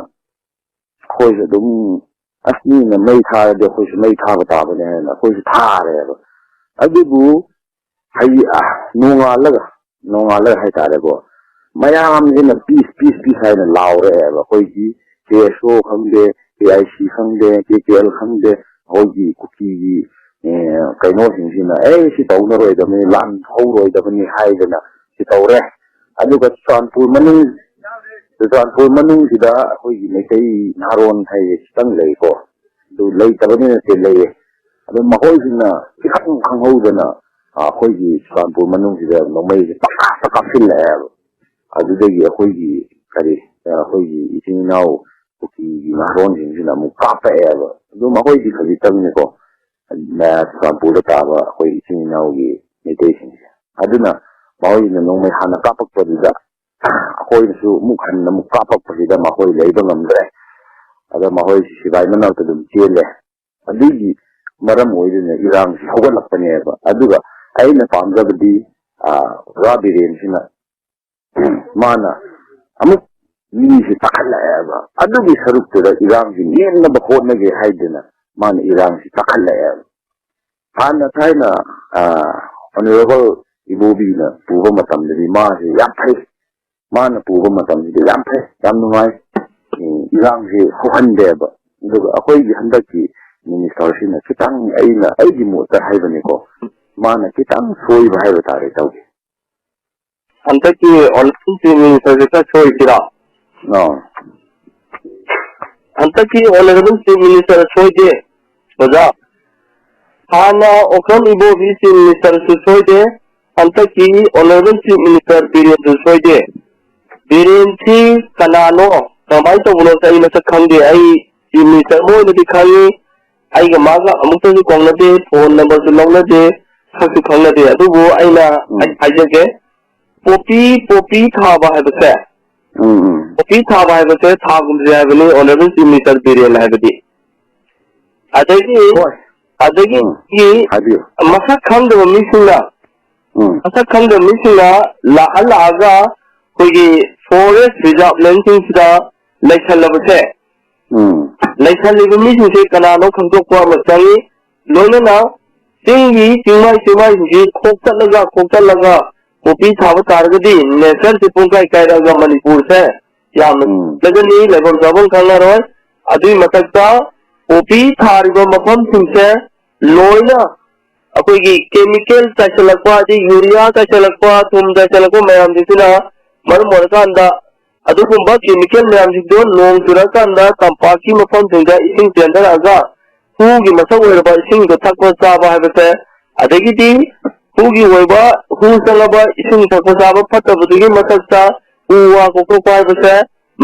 ꯑꯩꯈꯣꯏꯁꯨ ꯑꯗꯨꯝ, "ꯑꯁ, ꯃꯤꯅ ꯃꯩ ꯊꯥꯔꯗꯤ ꯑꯩꯈꯣꯏꯁꯨ ꯃꯩ ꯊꯥꯕ ꯇꯥꯕꯅꯦ" ꯍꯥꯏꯅ ꯑꯩꯈꯣꯏꯁꯨ ꯊꯥꯔꯦꯕ꯫ ꯑꯗꯨꯕꯨ ꯍꯌꯦ-, ꯑ, ꯅꯣꯡꯉꯥꯜꯂꯒ, ꯅꯣꯡꯉꯥꯜꯂꯒ ꯍꯥꯏꯇꯥꯔꯦꯀꯣ, ꯃꯌꯥꯝꯁꯤꯅ peace, peace, peace ꯍꯥꯏꯅ ꯂꯥꯎꯔꯛꯑꯦꯕ꯫ ꯑꯩꯈꯣꯏꯒꯤ ꯀꯦ ꯑꯦꯁ ꯑꯣ ꯈꯪꯗꯦ, ꯀꯦ ꯑꯥꯏ ꯁꯤ ꯈꯪꯗꯦ, ꯀꯦ ꯀꯦ ꯑꯦꯜ ꯈꯪꯗꯦ, ꯑꯩꯈꯣꯏꯒꯤ ꯀꯨꯀꯤꯒꯤ, ꯑꯦ, ꯀꯩꯅꯣꯁꯤꯡꯁꯤꯅ "ꯑꯦ, ꯁꯤ ꯇꯧꯅꯔꯣꯏꯗꯕꯅꯤ, ꯂꯥꯟ ꯍꯧꯔꯣꯏꯗꯕꯅꯤ" ꯍꯥꯏꯗꯅ ꯁꯤ ꯇꯧꯔꯦ꯫ ꯑꯗꯨꯒ ꯆꯨꯔꯆꯥꯟꯄꯨꯔ ꯃꯅꯨꯡ, ꯆꯨꯔꯆꯥꯟꯄꯨꯔ ꯃꯅꯨꯡꯁꯤꯗ ꯑꯩꯈꯣꯏꯒꯤ ꯃꯩꯇꯩ ꯅꯍꯥꯔꯣꯟ ꯍꯥꯏꯁꯦ ꯈꯤꯇꯪ ꯂꯩꯀꯣ꯫ ꯑꯗꯨ ꯂꯩꯇꯕꯗꯤ ꯅꯠꯇꯦ, ꯂꯩꯌꯦ꯫ ꯑꯗꯨ ꯃꯈꯣꯏꯁꯤꯡꯅ ꯏꯈꯪ ꯈꯪꯍꯧꯗꯅ, ꯑ, ꯑꯩꯈꯣꯏꯒꯤ ꯆꯨꯔꯆꯥꯟꯄꯨꯔ ꯃꯅꯨꯡꯁꯤꯗ ꯅꯣꯡꯃꯩꯁꯦ ꯄꯪꯀꯥꯞꯇ ꯀꯥꯞꯁꯤꯜꯂꯛꯑꯦꯕ꯫ ꯑꯗꯨꯗꯒꯤ ꯑꯩꯈꯣꯏꯒꯤ, ꯀꯔꯤ, ꯑ, ꯑꯩꯈꯣꯏꯒꯤ ꯏꯆꯤꯟ ꯏꯅꯥꯎ ꯀꯨꯀꯤꯒꯤ ꯅꯍꯥꯔꯣꯟꯁꯤꯡꯁꯤꯅ ꯑꯃꯨꯛ ꯀꯥꯞꯄꯛꯑꯦꯕ꯫ ꯑꯗꯨ ꯃꯈꯣꯏꯗꯤ ꯈꯖꯤꯛꯇꯪꯅꯤꯀꯣ, ꯃꯌꯥ ꯆꯨꯔꯆꯥꯟꯄꯨꯔꯗ ꯇꯥꯕ ꯑꯩꯈꯣꯏ ꯏꯆꯤꯟ ꯏꯅꯥꯎꯒꯤ ꯃꯩꯇꯩꯁꯤꯡꯁꯦ꯫ ꯑꯗꯨꯅ ꯃꯈꯣꯏꯅ ꯅꯣꯡꯃꯩ ꯍꯥꯟꯅ ꯀꯥꯞꯄꯛꯄꯗꯨꯗ ꯑꯩꯈꯣꯏꯅꯁꯨ ꯑꯃꯨꯛ ꯍꯟꯅ ꯑꯃꯨꯛ ꯀꯥꯞꯄꯛꯄꯁꯤꯗ ꯃꯈꯣꯏ ꯂꯩꯕ ꯉꯝꯗ꯭ꯔꯦ꯫ ꯑꯗ ꯃꯈꯣꯏꯁꯤ ꯁꯤꯐꯥꯏ ꯃꯅꯥꯛꯇ ꯑꯗꯨꯝ ꯆꯦꯜꯂꯦ꯫ ꯑꯗꯨꯒꯤ ꯃꯔꯝ ꯑꯣꯏꯗꯨꯅ ꯏꯔꯥꯡꯁꯤ ꯍꯧꯒꯠꯂꯛꯄꯅꯦꯕ꯫ ꯑꯗꯨꯒ ꯑꯩꯅ ꯄꯥꯝꯖꯕꯗꯤ, ꯑ, ꯑꯣꯖꯥ ꯕꯤꯔꯦꯟꯁꯤꯅ ꯃꯥꯅ ꯑꯃꯨꯛ ꯃꯤꯁꯤ ꯇꯥꯈꯠꯂꯛꯑꯦꯕ꯫ ꯑꯗꯨꯒꯤ ꯁꯔꯨꯛꯇꯨꯗ ꯏꯔꯥꯡꯁꯤ ꯅꯦꯝꯅꯕ ꯍꯣꯠꯅꯒꯦ ꯍꯥꯏꯗꯅ ꯃꯥꯅ ꯏꯔꯥꯡꯁꯤ ꯇꯥꯈꯠꯂꯛꯑꯦꯕ꯫ ꯍꯥꯟꯅ ꯊꯥꯏꯅ, ꯑ, Honourable ꯏꯕꯣꯕꯤꯅ ꯄꯨꯕ ꯃꯇꯝꯗꯗꯤ ꯃꯥꯁꯤ ꯌꯥꯝ ꯐꯩ꯫ ꯃꯥꯅ ꯄꯨꯕ ꯃꯇꯝꯁꯤꯗꯤ ꯌꯥꯝ ꯐꯩ, ꯌꯥꯝ ꯅꯨꯡꯉꯥꯏ꯫ ꯎꯝ, ꯏꯔꯥꯡꯁꯤ ꯍꯧꯍꯟꯗꯦꯕ꯫ ꯑꯗꯨꯒ ꯑꯩꯈꯣꯏꯒꯤ ꯍꯟꯗꯛꯀꯤ minister ꯁꯤꯅ ꯈꯤꯇꯪ, ꯑꯩꯅ, ꯑꯩꯒꯤ ꯃꯣꯠꯇ ꯍꯥꯏꯕꯅꯤꯀꯣ, ꯃꯥꯅ ꯈꯤꯇꯪ ꯁꯣꯏꯕ ꯍꯥꯏꯕ ꯇꯥꯔꯦ, ꯇꯧꯏ꯫ ꯍꯟꯗꯛꯀꯤ Honourable Chief Minister ꯁꯦ ꯈꯔ ꯁꯣꯏꯁꯤꯔꯣ? ꯑꯥ꯫ ꯍꯟꯗꯛꯀꯤ Honourable Chief Minister ꯁꯣꯏꯗꯦ, ꯑꯣꯖꯥ꯫ ꯍꯥꯟꯅ ꯑꯣꯀ꯭ꯔꯝ ꯏꯕꯣꯕꯤ Chief Minister ꯁꯨ ꯁꯣꯏꯗꯦ, ꯍꯟꯗꯛꯀꯤ Honourable Chief Minister ꯕꯤꯔꯦꯟꯁꯨ ꯁꯣꯏꯗꯦ꯫ ꯕꯤꯔꯦꯟꯁꯤ ꯀꯅꯥꯅꯣ, ꯀꯃꯥꯏꯅ ꯇꯧꯕꯅꯣ ꯑꯩ ꯃꯁꯛ ꯈꯪꯗꯦ꯫ ꯑꯩ Chief Minister ꯑꯃ ꯑꯣꯏꯅꯗꯤ ꯈꯪꯉꯤ, ꯑꯩꯒ ꯃꯥꯒ ꯑꯃꯨꯛꯇꯁꯨ ꯀꯧꯅꯗꯦ, phone number ꯁꯨ ꯂꯧꯅꯗꯦ, ꯁꯛꯁꯨ ꯈꯪꯅꯗꯦ꯫ ꯑꯗꯨꯕꯨ ꯑꯩꯅ ꯎꯝ꯫ ꯑꯩ ꯍꯥꯏꯖꯒꯦ, ꯄꯣꯄꯤ, ꯄꯣꯄꯤ ꯊꯥꯕ ꯍꯥꯏꯕꯁꯦ, ꯎꯝ, ꯎꯝ꯫ ꯄꯣꯄꯤ ꯊꯥꯕ ꯍꯥꯏꯕꯁꯦ ꯊꯥꯒꯨꯝꯁꯦ ꯍꯥꯏꯕꯅꯤ Honourable Chief Minister ꯕꯤꯔꯦꯟ ꯍꯥꯏꯕꯗꯤ꯫ ꯑꯗꯒꯤ, ꯍꯣꯏ꯫ ꯑꯗꯒꯤ ꯎꯝ꯫ ꯍꯥꯏꯕꯤꯌꯨ꯫ ꯃꯁꯛ ꯈꯪꯗꯕ ꯃꯤꯁꯤꯡꯅ, ꯎꯝ꯫ ꯃꯁꯛ ꯈꯪꯗꯕ ꯃꯤꯁꯤꯡꯅ ꯂꯥꯛꯑ ꯂꯥꯛꯑꯒ ꯑꯩꯈꯣꯏꯒꯤ forest reserve land ꯁꯤꯡꯁꯤꯗ ꯂꯩꯁꯜꯂꯕꯁꯦ, ꯎꯝ꯫ ꯂꯩꯁꯜꯂꯤꯕ ꯃꯤꯁꯤꯡꯁꯦ ꯀꯅꯥꯅꯣ ꯈꯪꯗꯣꯛꯄ ꯑꯃ ꯆꯪꯉꯤ꯫ ꯂꯣꯏꯅꯅ ꯆꯤꯡꯒꯤ ꯆꯤꯡꯃꯥꯏ ꯆꯤꯡꯃꯥꯏꯁꯤꯡꯁꯤ ꯈꯣꯛꯇꯠꯂꯒ, ꯈꯣꯛꯇꯠꯂꯒ ꯄꯣꯄꯤ ꯊꯥꯕ ꯇꯥꯔꯒꯗꯤ nature ꯁꯦ ꯄꯨꯡꯀꯥꯏ ꯀꯥꯏꯔꯛꯑꯒ ꯃꯅꯤꯄꯨꯔꯁꯦ ꯌꯥꯝꯅ ꯎꯝ꯫ ꯐꯖꯒꯅꯤ, ꯂꯩꯐꯝ ꯆꯥꯐꯝ ꯈꯪꯉꯔꯣꯏ꯫ ꯑꯗꯨꯒꯤ ꯃꯊꯛꯇ ꯄꯣꯄꯤ ꯊꯥꯔꯤꯕ ꯃꯐꯝꯁꯤꯡꯁꯦ ꯂꯣꯏꯅ ꯑꯩꯈꯣꯏꯒꯤ chemical ꯆꯥꯏꯁꯤꯜꯂꯛꯄ, ꯍꯥꯏꯗꯤ urea ꯆꯥꯏꯁꯤꯜꯂꯛꯄ, ꯊꯨꯝ ꯆꯥꯏꯁꯤꯜꯂꯛꯄ ꯃꯌꯥꯝꯁꯤꯡꯁꯤꯅ ꯃꯔꯝ ꯑꯣꯏꯔꯀꯥꯟꯗ ꯑꯗꯨꯒꯨꯝꯕ chemical ꯃꯌꯥꯝꯁꯤꯡꯗꯣ ꯅꯣꯡ ꯆꯨꯔꯀꯥꯟꯗ ꯇꯝꯄꯥꯛꯀꯤ ꯃꯐꯝꯁꯤꯡꯗ ꯏꯁꯤꯡ ꯆꯦꯟꯊꯔꯛꯑꯒ ꯍꯨꯒꯤ ꯃꯁꯛ ꯑꯣꯏꯔꯕ ꯏꯁꯤꯡꯗꯣ ꯊꯛꯄ ꯆꯥꯕ ꯍꯥꯏꯕꯁꯦ, ꯑꯗꯒꯤꯗꯤ ꯍꯨꯒꯤ ꯑꯣꯏꯕ ꯍꯨ ꯆꯪꯉꯕ ꯏꯁꯤꯡ ꯊꯛꯄ ꯆꯥꯕ ꯐꯠꯇꯕꯗꯨꯒꯤ ꯃꯊꯛꯇ ꯎ ꯋꯥ ꯀꯣꯛꯊꯣꯛꯄ ꯍꯥꯏꯕꯁꯦ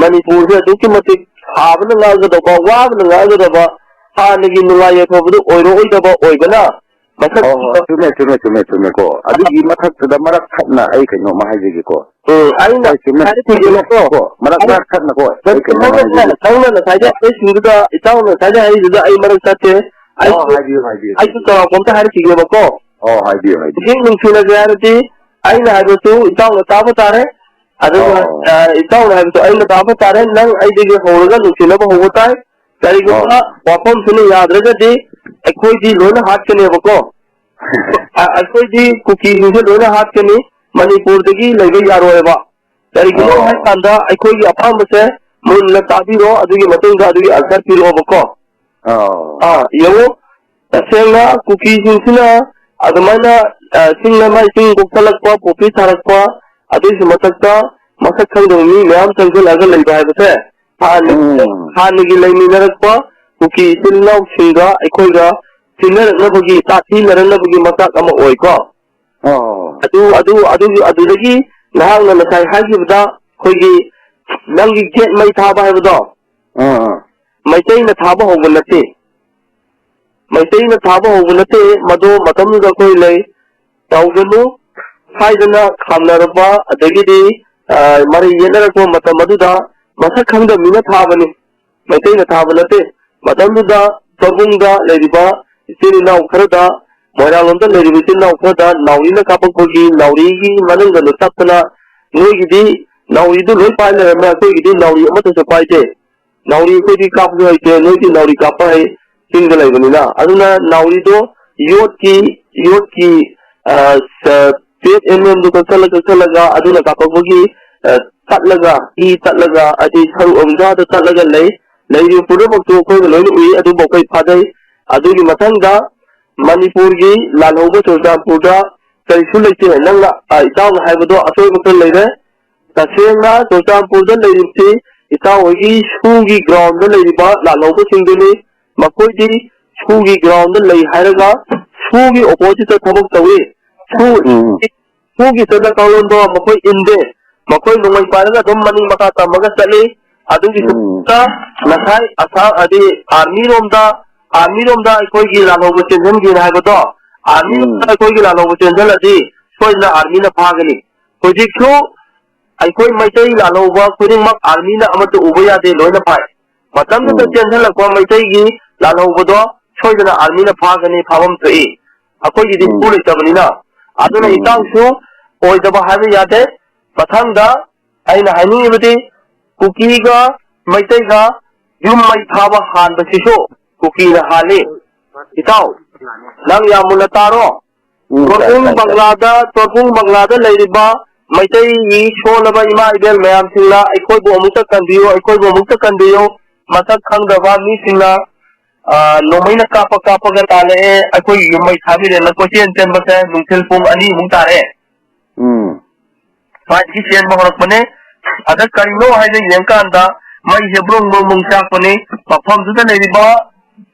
ꯃꯅꯤꯄꯨꯔꯁꯦ ꯑꯗꯨꯛꯀꯤ ꯃꯇꯤꯛ ꯁꯥꯕꯅ ꯉꯥꯡꯒꯗꯕ, ꯋꯥꯕꯅ ꯉꯥꯡꯒꯗꯕ, ꯍꯥꯟꯅꯒꯤ ꯅꯨꯡꯉꯥꯏ ꯌꯥꯏꯐꯕꯗꯨ ꯑꯣꯏꯔꯛꯑꯣꯏꯗꯕ ꯑꯣꯏꯕꯅ ꯃꯁꯛ ꯍꯣꯏ, ꯍꯣꯏ, ꯊꯤꯕ ꯆꯨꯝꯃꯦ, ꯆꯨꯝꯃꯦ, ꯆꯨꯝꯃꯦ, ꯆꯨꯝꯃꯦꯀꯣ꯫ ꯑꯗꯨꯒꯤ ꯃꯊꯛꯇꯨꯗ ꯃꯔꯛ ꯊꯠꯅ ꯑꯩ ꯀꯩꯅꯣꯝꯃ ꯍꯥꯏꯖꯒꯦꯀꯣ꯫ ꯎꯝ, ꯑꯩꯅ ꯍꯣꯏ, ꯆꯨꯝꯃꯦ꯫ ꯍꯥꯏꯔꯛꯈꯤꯒꯦꯕꯀꯣ꯫ ꯀꯣ, ꯃꯔꯛ, ꯑꯩ ꯃꯔꯛ ꯊꯠꯅꯀꯣ, ꯑꯩ ꯀꯩꯅꯣꯝꯃ ꯅꯪꯅ, ꯍꯥꯏꯖꯒꯦ꯫ ꯅꯪꯅ ꯉꯁꯥꯏꯗꯩ ꯍꯥꯏꯔꯛꯏꯁꯤꯡꯗꯨꯗ, ꯏꯇꯥꯎꯅ ꯉꯁꯥꯏꯗꯩ ꯍꯥꯏꯔꯤꯗꯨꯗ ꯑꯩ ꯃꯔꯛ ꯊꯠꯇꯦ꯫ ꯑꯣ, ꯑꯩꯁꯨ, ꯍꯥꯏꯕꯤꯌꯨ, ꯍꯥꯏꯕꯤꯌꯨ, ꯑꯩꯁꯨ ꯍꯥꯏꯕꯤꯌꯨ꯫ ꯆꯥꯎꯔꯥꯛꯄ ꯑꯝꯇ ꯍꯥꯏꯔꯛꯈꯤꯒꯦꯕꯀꯣ꯫ ꯑꯣ, ꯍꯥꯏꯕꯤꯌꯨ, ꯍꯥꯏꯕꯤꯌꯨ꯫ ꯍꯧꯖꯤꯛ ꯅꯨꯡꯁꯤꯅꯁꯦ ꯍꯥꯏꯔꯗꯤ, ꯑꯩꯅ ꯍꯥꯏꯕꯁꯨ ꯏꯇꯥꯎꯅ ꯇꯥꯕ ꯇꯥꯔꯦ꯫ ꯑꯗꯨꯒ, ꯑꯣ꯫ ꯑ, ꯏꯇꯥꯎꯅ ꯍꯥꯏꯕꯁꯨ ꯑꯩꯅ ꯇꯥꯕ ꯇꯥꯔꯦ꯫ ꯅꯪ ꯑꯩꯗꯒꯤ ꯍꯧꯔꯒ ꯅꯨꯡꯁꯤꯅꯕ ꯍꯧꯕ ꯇꯥꯏ꯫ ꯀꯔꯤꯒꯨꯝꯕ ꯑꯣ꯫ ꯋꯥꯐꯝꯁꯤꯅ ꯌꯥꯗ꯭ꯔꯒꯗꯤ ꯑꯩꯈꯣꯏꯗꯤ ꯂꯣꯏꯅ ꯍꯥꯠꯀꯅꯦꯕꯀꯣ꯫ ꯑ-, ꯑꯩꯈꯣꯏꯗꯤ ꯀꯨꯀꯤꯁꯤꯡꯁꯦ ꯂꯣꯏꯅ ꯍꯥꯠꯀꯅꯤ, ꯃꯅꯤꯄꯨꯔꯗꯒꯤ ꯂꯩꯕ ꯌꯥꯔꯣꯏꯕ꯫ ꯀꯔꯤꯒꯤꯅꯣ ꯑꯣ꯫ ꯍꯥꯏꯀꯥꯟꯗ ꯑꯩꯈꯣꯏꯒꯤ ꯑꯄꯥꯝꯕꯁꯦ ꯃꯨꯟꯅ ꯇꯥꯕꯤꯔꯣ, ꯑꯗꯨꯒꯤ ꯃꯇꯨꯡꯗ ꯑꯗꯨꯒꯤ answer ꯄꯤꯔꯛꯑꯣꯕꯀꯣ꯫ ꯑꯣ꯫ ꯑꯥ, ꯌꯦꯡꯉꯨ, ꯇꯁꯦꯡꯅ ꯀꯨꯀꯤꯁꯤꯡꯁꯤꯅ ꯑꯗꯨꯃꯥꯏꯅ, ꯑ, ꯆꯤꯡ ꯂꯩꯃꯥꯏ ꯆꯤꯡ ꯀꯣꯛꯊꯠꯂꯛꯄ, ꯄꯣꯄꯤ ꯊꯥꯔꯛꯄ, ꯑꯗꯨꯒꯤ ꯃꯊꯛꯇ ꯃꯁꯛ ꯈꯪꯗꯕ ꯃꯤ ꯃꯌꯥꯝ ꯆꯪꯁꯤꯜꯂꯛꯑꯒ ꯂꯩꯕ ꯍꯥꯏꯕꯁꯦ ꯍꯥꯟꯅ, ꯎꯝ꯫ ꯍꯥꯟꯅꯒꯤ ꯂꯩꯃꯤꯟꯅꯔꯛꯄ ꯀꯨꯀꯤ ꯏꯆꯤꯜ ꯏꯅꯥꯎꯁꯤꯡꯒ ꯑꯩꯈꯣꯏꯒ ꯇꯤꯟꯅꯔꯛꯅꯕꯒꯤ, ꯇꯥꯊꯤꯅꯔꯛꯅꯕꯒꯤ ꯃꯆꯥꯛ ꯑꯃ ꯑꯣꯏꯀꯣ꯫ ꯑꯣ꯫ ꯑꯗꯨ, ꯑꯗꯨ, ꯑꯗꯨꯒꯤ, ꯑꯗꯨꯗꯒꯤ ꯅꯍꯥꯛꯅ ꯉꯁꯥꯏ ꯍꯥꯏꯈꯤꯕꯗ ꯑꯩꯈꯣꯏꯒꯤ ꯅꯪꯒꯤ gate ꯃꯩ ꯊꯥꯕ ꯍꯥꯏꯕꯗꯣ, ꯑꯥ, ꯑꯥ꯫ ꯃꯩꯇꯩꯅ ꯊꯥꯕ ꯍꯧꯕ ꯅꯠꯇꯦ꯫ ꯃꯩꯇꯩꯅ ꯊꯥꯕ ꯍꯧꯕ ꯅꯠꯇꯦ꯫ ꯃꯗꯣ ꯃꯇꯝꯗꯨꯗ ꯑꯩꯈꯣꯏ ꯂꯩ ꯇꯧꯒꯅꯨ ꯍꯥꯏꯗꯅ ꯈꯥꯝꯅꯔꯛꯄ, ꯑꯗꯒꯤꯗꯤ, ꯑ, ꯃꯔꯩ ꯌꯦꯠꯅꯔꯛꯄ ꯃꯇꯝ ꯑꯗꯨꯗ ꯃꯁꯛ ꯈꯪꯗꯕ ꯃꯤꯅ ꯊꯥꯕꯅꯤ꯫ ꯃꯩꯇꯩꯅ ꯊꯥꯕ ꯅꯠꯇꯦ꯫ ꯃꯇꯝꯗꯨꯗ ꯆꯧꯕꯨꯡꯗ ꯂꯩꯔꯤꯕ ꯏꯆꯤꯜ ꯏꯅꯥꯎ ꯈꯔꯗ, ꯃꯣꯏꯔꯥꯡꯂꯣꯝꯗ ꯂꯩꯔꯤꯕ ꯏꯆꯤꯜ ꯏꯅꯥꯎ ꯈꯔꯗ ꯅꯥꯎꯔꯤꯅ ꯀꯥꯞꯄꯛꯄꯒꯤ ꯅꯥꯎꯔꯤꯒꯤ ꯃꯅꯨꯡꯗ ꯂꯨꯇꯞꯇꯅ, "ꯅꯣꯏꯒꯤꯗꯤ ꯅꯥꯎꯔꯤꯗꯨ ꯂꯣꯏ ꯄꯥꯏ ꯂꯩꯔꯝꯃꯦ, ꯑꯩꯈꯣꯏꯒꯤꯗꯤ ꯅꯥꯎꯔꯤ ꯑꯃꯠꯇꯁꯨ ꯄꯥꯏꯗꯦ꯫ ꯅꯥꯎꯔꯤ ꯑꯩꯈꯣꯏꯗꯤ ꯀꯥꯞꯄꯁꯨ ꯍꯩꯇꯦ, ꯅꯣꯏꯗꯤ ꯅꯥꯎꯔꯤ ꯀꯥꯞꯄ ꯍꯩ, ꯆꯤꯡꯗ ꯂꯩꯕꯅꯤꯅ"꯫ ꯑꯗꯨꯅ ꯅꯥꯎꯔꯤꯗꯣ ꯌꯣꯠꯀꯤ, ꯌꯣꯠꯀꯤ, ꯑ, ꯁ-, ꯄꯦꯠ ꯑꯦꯝ ꯑꯦꯝꯗꯨ ꯀꯛꯊꯠꯂ ꯀꯛꯊꯠꯂꯒ ꯑꯗꯨꯅ ꯀꯥꯞꯄꯛꯄꯒꯤ, ꯑ, ꯇꯠꯂꯒ, ꯏ ꯇꯠꯂꯒ, ꯍꯥꯏꯗꯤ ꯁꯔꯨꯛ ꯑꯍꯨꯝ ꯆꯥꯗ ꯇꯠꯂꯒ ꯂꯩ꯫ ꯂꯩꯔꯤꯕ ꯄꯨꯝꯅꯃꯛꯇꯨ ꯑꯩꯈꯣꯏꯅ ꯂꯣꯏꯅ ꯎꯏ, ꯑꯗꯨꯕꯨ ꯑꯩꯈꯣꯏ ꯐꯥꯗꯩ꯫ ꯑꯗꯨꯒꯤ ꯃꯊꯪꯗ ꯃꯅꯤꯄꯨꯔꯒꯤ ꯂꯥꯜꯍꯧꯕ ꯆꯨꯔꯆꯥꯟꯄꯨꯔꯗ ꯀꯔꯤꯁꯨ ꯂꯩꯇꯦ꯫ ꯅꯪꯅ, ꯑ, ꯏꯇꯥꯎꯅ ꯍꯥꯏꯕꯗꯣ ꯑꯁꯣꯏꯕ ꯈꯔ ꯂꯩꯔꯦ꯫ ꯇꯁꯦꯡꯅ ꯆꯨꯔꯆꯥꯟꯄꯨꯔꯗ ꯂꯩꯔꯤꯕꯁꯤ ꯏꯇꯥꯎ ꯍꯣꯏꯒꯤ ꯁꯨꯒꯤ ꯒ꯭ꯔꯥꯎꯟꯗ ꯂꯩꯔꯤꯕ ꯂꯥꯜꯍꯧꯕꯁꯤꯡꯗꯨꯅꯤ꯫ ꯃꯈꯣꯏꯗꯤ ꯁꯨꯒꯤ ꯒ꯭ꯔꯥꯎꯟꯗ ꯂꯩ ꯍꯥꯏꯔꯒ ꯁꯨꯒꯤ ꯑꯣꯄꯣꯖꯤꯠꯇ ꯊꯕꯛ ꯇꯧꯏ꯫ ꯁꯨ, ꯎꯝ꯫ ꯁꯨꯒꯤ ꯆꯠꯅ ꯀꯥꯡꯂꯣꯟꯗꯣ ꯃꯈꯣꯏ ꯏꯟꯗꯦ꯫ ꯃꯈꯣꯏ ꯅꯣꯡꯃꯩ ꯄꯥꯏꯔꯒ ꯑꯗꯨꯝ ꯃꯅꯤꯡ ꯃꯈꯥ ꯇꯝꯃꯒ ꯆꯠꯂꯤ꯫ ꯑꯗꯨꯒꯤ ꯎꯝ꯫ ꯉꯁꯥꯏ ꯑꯁꯥ-, ꯍꯥꯏꯗꯤ ꯑꯥꯔꯃꯤꯔꯣꯝꯗ, ꯑꯥꯔꯃꯤꯔꯣꯝꯗ ꯑꯩꯈꯣꯏꯒꯤ ꯂꯥꯜꯍꯧꯕ ꯆꯦꯟꯁꯤꯟꯒꯦꯅ ꯍꯥꯏꯕꯗꯣ, ꯑꯥꯔꯃꯤꯔꯣꯝꯗ ꯎꯝ꯫ ꯑꯩꯈꯣꯏꯒꯤ ꯂꯥꯜꯍꯧꯕ ꯆꯦꯟꯁꯤꯜꯂꯗꯤ ꯁꯣꯏꯗꯅ ꯑꯥꯔꯃꯤꯅ ꯐꯥꯒꯅꯤ꯫ ꯍꯧꯖꯤꯛꯁꯨ ꯑꯩꯈꯣꯏ ꯃꯩꯇꯩ ꯂꯥꯜꯍꯧꯕ ꯈꯨꯗꯤꯡꯃꯛ ꯑꯥꯔꯃꯤꯅ ꯑꯃꯠꯇ ꯎꯕ ꯌꯥꯗꯦ, ꯂꯣꯏꯅ ꯐꯥꯏ꯫ ꯃꯇꯝꯗꯨꯗ ꯎꯝ꯫ ꯆꯦꯟꯁꯤꯜꯂꯛꯄ ꯃꯩꯇꯩꯒꯤ ꯂꯥꯜꯍꯧꯕꯗꯣ ꯁꯣꯏꯗꯅ ꯑꯥꯔꯃꯤꯅ ꯐꯥꯒꯅꯤ, ꯐꯥꯐꯝ ꯊꯣꯛꯏ꯫ ꯑꯩꯈꯣꯏꯒꯤꯗꯤ ꯎꯝ꯫ ꯁꯨ ꯂꯩꯇꯕꯅꯤꯅ꯫ ꯑꯗꯨꯅ ꯎꯝ꯫ ꯏꯇꯥꯎꯁꯨ ꯑꯣꯏꯗꯕ ꯍꯥꯏꯕ ꯌꯥꯗꯦ꯫ ꯃꯊꯪꯗ ꯑꯩꯅ ꯍꯥꯏꯅꯤꯡꯉꯤꯕꯗꯤ ꯀꯨꯀꯤꯒ ꯃꯩꯇꯩꯒ ꯌꯨꯝ ꯃꯩ ꯊꯥꯕ ꯍꯥꯟꯕꯁꯤꯁꯨ ꯀꯨꯀꯤꯅ ꯍꯥꯜꯂꯤ꯫ ꯏꯇꯥꯎ, ꯅꯪ ꯌꯥꯝ ꯃꯨꯟꯅ ꯇꯥꯔꯣ꯫ ꯎꯝ, ꯇꯥꯏ, ꯇꯣꯔꯕꯨꯡ ꯇꯥꯏ, ꯇꯥꯏ꯫ ꯕꯪꯒ꯭ꯂꯥꯗ, ꯇꯣꯔꯕꯨꯡ ꯕꯪꯒ꯭ꯂꯥꯗ ꯂꯩꯔꯤꯕ ꯃꯩꯇꯩꯒꯤ ꯁꯣꯜꯂꯕ ꯏꯃꯥ ꯏꯕꯦꯜ ꯃꯌꯥꯝꯁꯤꯡꯅ ꯑꯩꯈꯣꯏꯕꯨ ꯑꯃꯨꯛꯇ ꯀꯟꯕꯤꯌꯨ, ꯑꯩꯈꯣꯏꯕꯨ ꯑꯃꯨꯛꯇ ꯀꯟꯕꯤꯌꯨ꯫ ꯃꯁꯛ ꯈꯪꯗꯕ ꯃꯤꯁꯤꯡꯅ, ꯑ, ꯅꯣꯡꯃꯩꯅ ꯀꯥꯞꯄ ꯀꯥꯞꯄꯒ ꯇꯥꯜꯂꯛꯑꯦ, ꯑꯩꯈꯣꯏꯒꯤ ꯌꯨꯝ ꯃꯩ ꯊꯥꯕꯤꯔꯦꯅ ꯀꯣꯏꯆꯦꯟ ꯆꯦꯟꯕꯁꯦ ꯅꯨꯡꯊꯤꯜ ꯄꯨꯡ ꯑꯅꯤꯃꯨꯛ ꯇꯥꯔꯦ꯫ ꯎꯝ꯫ ꯁ꯭ꯋꯥꯏꯗꯒꯤ ꯆꯦꯟꯕ ꯍꯧꯔꯛꯄꯅꯦ꯫ ꯑꯗ ꯀꯔꯤꯅꯣ ꯍꯥꯏꯅ ꯌꯦꯡꯀꯥꯟꯗ ꯃꯩꯁꯦ ꯕ꯭ꯔꯨꯡ ꯕ꯭ꯔꯨꯡ ꯕ꯭ꯔꯨꯡ ꯆꯥꯛꯄꯅꯤ꯫ ꯃꯐꯝꯗꯨꯗ ꯂꯩꯔꯤꯕ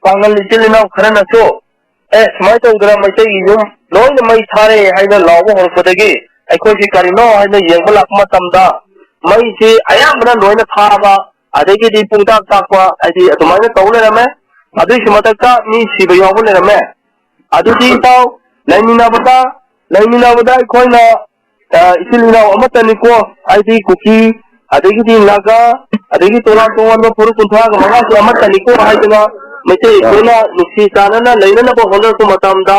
ꯄꯥꯡꯒꯜ ꯏꯆꯤꯜ ꯏꯅꯥꯎ ꯈꯔꯅꯁꯨ, "ꯑꯦ, ꯁꯨꯃꯥꯏꯅ ꯇꯧꯗꯅ ꯃꯩꯇꯩꯒꯤ ꯌꯨꯝ ꯂꯣꯏꯅ ꯃꯩ ꯊꯥꯔꯦ" ꯍꯥꯏꯅ ꯂꯥꯎꯕ ꯍꯧꯔꯛꯄꯗꯒꯤ ꯑꯩꯈꯣꯏꯁꯤ ꯀꯔꯤꯅꯣ ꯍꯥꯏꯅ ꯌꯦꯡꯕ ꯂꯥꯛꯄ ꯃꯇꯝꯗ ꯃꯩꯁꯤ ꯑꯌꯥꯝꯕꯅ ꯂꯣꯏꯅ ꯊꯥꯕ, ꯑꯗꯒꯤꯗꯤ ꯄꯨꯡꯇꯥꯛ ꯇꯥꯛꯄ, ꯍꯥꯏꯗꯤ ꯑꯗꯨꯃꯥꯏꯅ ꯇꯧ ꯂꯩꯔꯝꯃꯦ꯫ ꯑꯗꯨꯒꯤꯁꯨ ꯃꯊꯛꯇ ꯃꯤ ꯁꯤꯕ ꯌꯥꯎꯕ ꯂꯩꯔꯝꯃꯦ꯫ ꯑꯗꯨꯗꯤ ꯏꯇꯥꯎ, ꯂꯩꯃꯤꯟꯅꯕꯗ, ꯂꯩꯃꯤꯟꯅꯕꯗ ꯑꯩꯈꯣꯏꯅ, ꯑ, ꯏꯆꯤꯜ ꯏꯅꯥꯎ ꯑꯃꯠꯇꯅꯤꯀꯣ, ꯍꯥꯏꯗꯤ ꯀꯨꯀꯤ, ꯑꯗꯒꯤꯗꯤ ꯅꯥꯒꯥ, ꯑꯗꯒꯤ ꯇꯣꯉꯥꯟ ꯇꯣꯉꯥꯟꯕ ꯐꯨꯔꯨꯞ ꯀꯨꯟꯊ꯭ꯔꯥꯒ ꯃꯉꯥꯁꯨ ꯑꯃꯠꯇꯅꯤꯀꯣ ꯍꯥꯏꯗꯅ ꯃꯩꯇꯩ ꯑ꯫ ꯑꯩꯈꯣꯏꯅ ꯅꯨꯡꯁꯤ ꯆꯥꯟꯅꯅ ꯂꯩꯅꯅꯕ ꯍꯣꯠꯅꯔꯛꯄ ꯃꯇꯝꯗ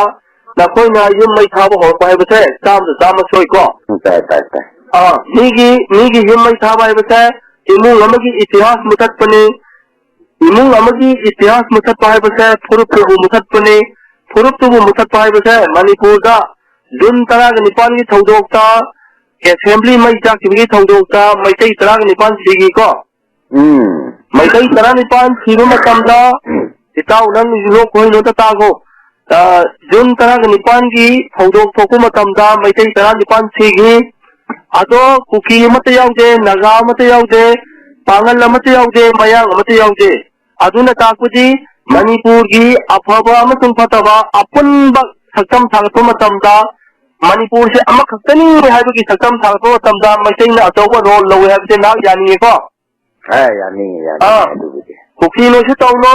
ꯅꯈꯣꯏꯅ ꯌꯨꯝ ꯃꯩ ꯊꯥꯕ ꯍꯧꯔꯛꯄ ꯍꯥꯏꯕꯁꯦ ꯆꯥꯝꯗ ꯆꯥꯝꯃ ꯁꯣꯏꯀꯣ꯫ ꯎꯝ, ꯇꯥꯏ, ꯇꯥꯏ, ꯇꯥꯏ꯫ ꯑ, ꯃꯤꯒꯤ, ꯃꯤꯒꯤ ꯌꯨꯝ ꯃꯩ ꯊꯥꯕ ꯍꯥꯏꯕꯁꯦ ꯏꯃꯨꯡ ꯑꯃꯒꯤ ꯏꯇꯤꯍꯥꯁ ꯃꯨꯊꯠꯄꯅꯤ꯫ ꯏꯃꯨꯡ ꯑꯃꯒꯤ ꯏꯇꯤꯍꯥꯁ ꯃꯨꯊꯠꯄ ꯍꯥꯏꯕꯁꯦ ꯐꯨꯔꯨꯞꯇꯨꯕꯨ ꯃꯨꯊꯠꯄꯅꯤ꯫ ꯐꯨꯔꯨꯞꯇꯨꯕꯨ ꯃꯨꯊꯠꯄ ꯍꯥꯏꯕꯁꯦ ꯃꯅꯤꯄꯨꯔꯗ ꯖꯨꯟ ꯇꯔꯥꯒ ꯅꯤꯄꯥꯟꯒꯤ ꯊꯧꯗꯣꯛꯇ, ꯑꯦꯁꯦꯝꯕ꯭ꯂꯤ ꯃꯩ ꯆꯥꯛꯈꯤꯕꯒꯤ ꯊꯧꯗꯣꯛꯇ ꯃꯩꯇꯩ ꯇꯔꯥꯒ ꯅꯤꯄꯥꯟ ꯁꯤꯈꯤꯀꯣ꯫ ꯎꯝ꯫ ꯃꯩꯇꯩ ꯇꯔꯥꯅꯤꯄꯥꯟ ꯁꯤꯕ ꯃꯇꯝꯗ ꯏꯇꯥꯎ ꯅꯪ ꯂꯣꯛ ꯈꯨꯍꯩꯅꯣ ꯑꯝꯇ ꯇꯥꯈꯣ꯫ ꯑ, ꯖꯨꯟ ꯇꯔꯥꯒ ꯅꯤꯄꯥꯟꯒꯤ ꯊꯧꯗꯣꯛ ꯊꯣꯛꯄ ꯃꯇꯝꯗ ꯃꯩꯇꯩ ꯇꯔꯥꯅꯤꯄꯥꯟ ꯁꯤꯈꯤ꯫ ꯑꯗꯣ ꯀꯨꯀꯤ ꯑꯃꯠꯇ ꯌꯥꯎꯗꯦ, ꯅꯥꯒꯥ ꯑꯃꯠꯇ ꯌꯥꯎꯗꯦ, ꯄꯥꯉꯜ ꯑꯃꯠꯇ ꯌꯥꯎꯗꯦ, ꯃꯌꯥꯡ ꯑꯃꯠꯇ ꯌꯥꯎꯗꯦ꯫ ꯑꯗꯨꯅ ꯇꯥꯛꯄꯗꯤ ꯃꯅꯤꯄꯨꯔꯒꯤ ꯑꯐꯕ ꯑꯃꯁꯨꯡ ꯐꯠꯇꯕ ꯑꯄꯨꯟꯕ ꯁꯛꯇꯝ ꯁꯥꯒꯠꯄ ꯃꯇꯝꯗ ꯃꯅꯤꯄꯨꯔꯁꯦ ꯑꯃꯈꯛꯇꯅꯤ ꯍꯥꯏꯕꯒꯤ ꯁꯛꯇꯝ ꯁꯥꯒꯠꯄ ꯃꯇꯝꯗ ꯃꯩꯇꯩꯅ ꯑꯆꯧꯕ ꯔꯣꯜ ꯂꯧꯋꯦ ꯍꯥꯏꯕꯁꯦ ꯅꯍꯥꯛ ꯌꯥꯅꯤꯡꯉꯦꯀꯣ? ꯑꯦ, ꯌꯥꯅꯤꯡꯉꯦ, ꯌꯥꯅꯤꯡꯉꯦ ꯑꯥ꯫ ꯑꯗꯨꯕꯨꯗꯤ꯫ ꯀꯨꯀꯤ ꯅꯣꯏꯁꯨ ꯇꯧꯅꯨ,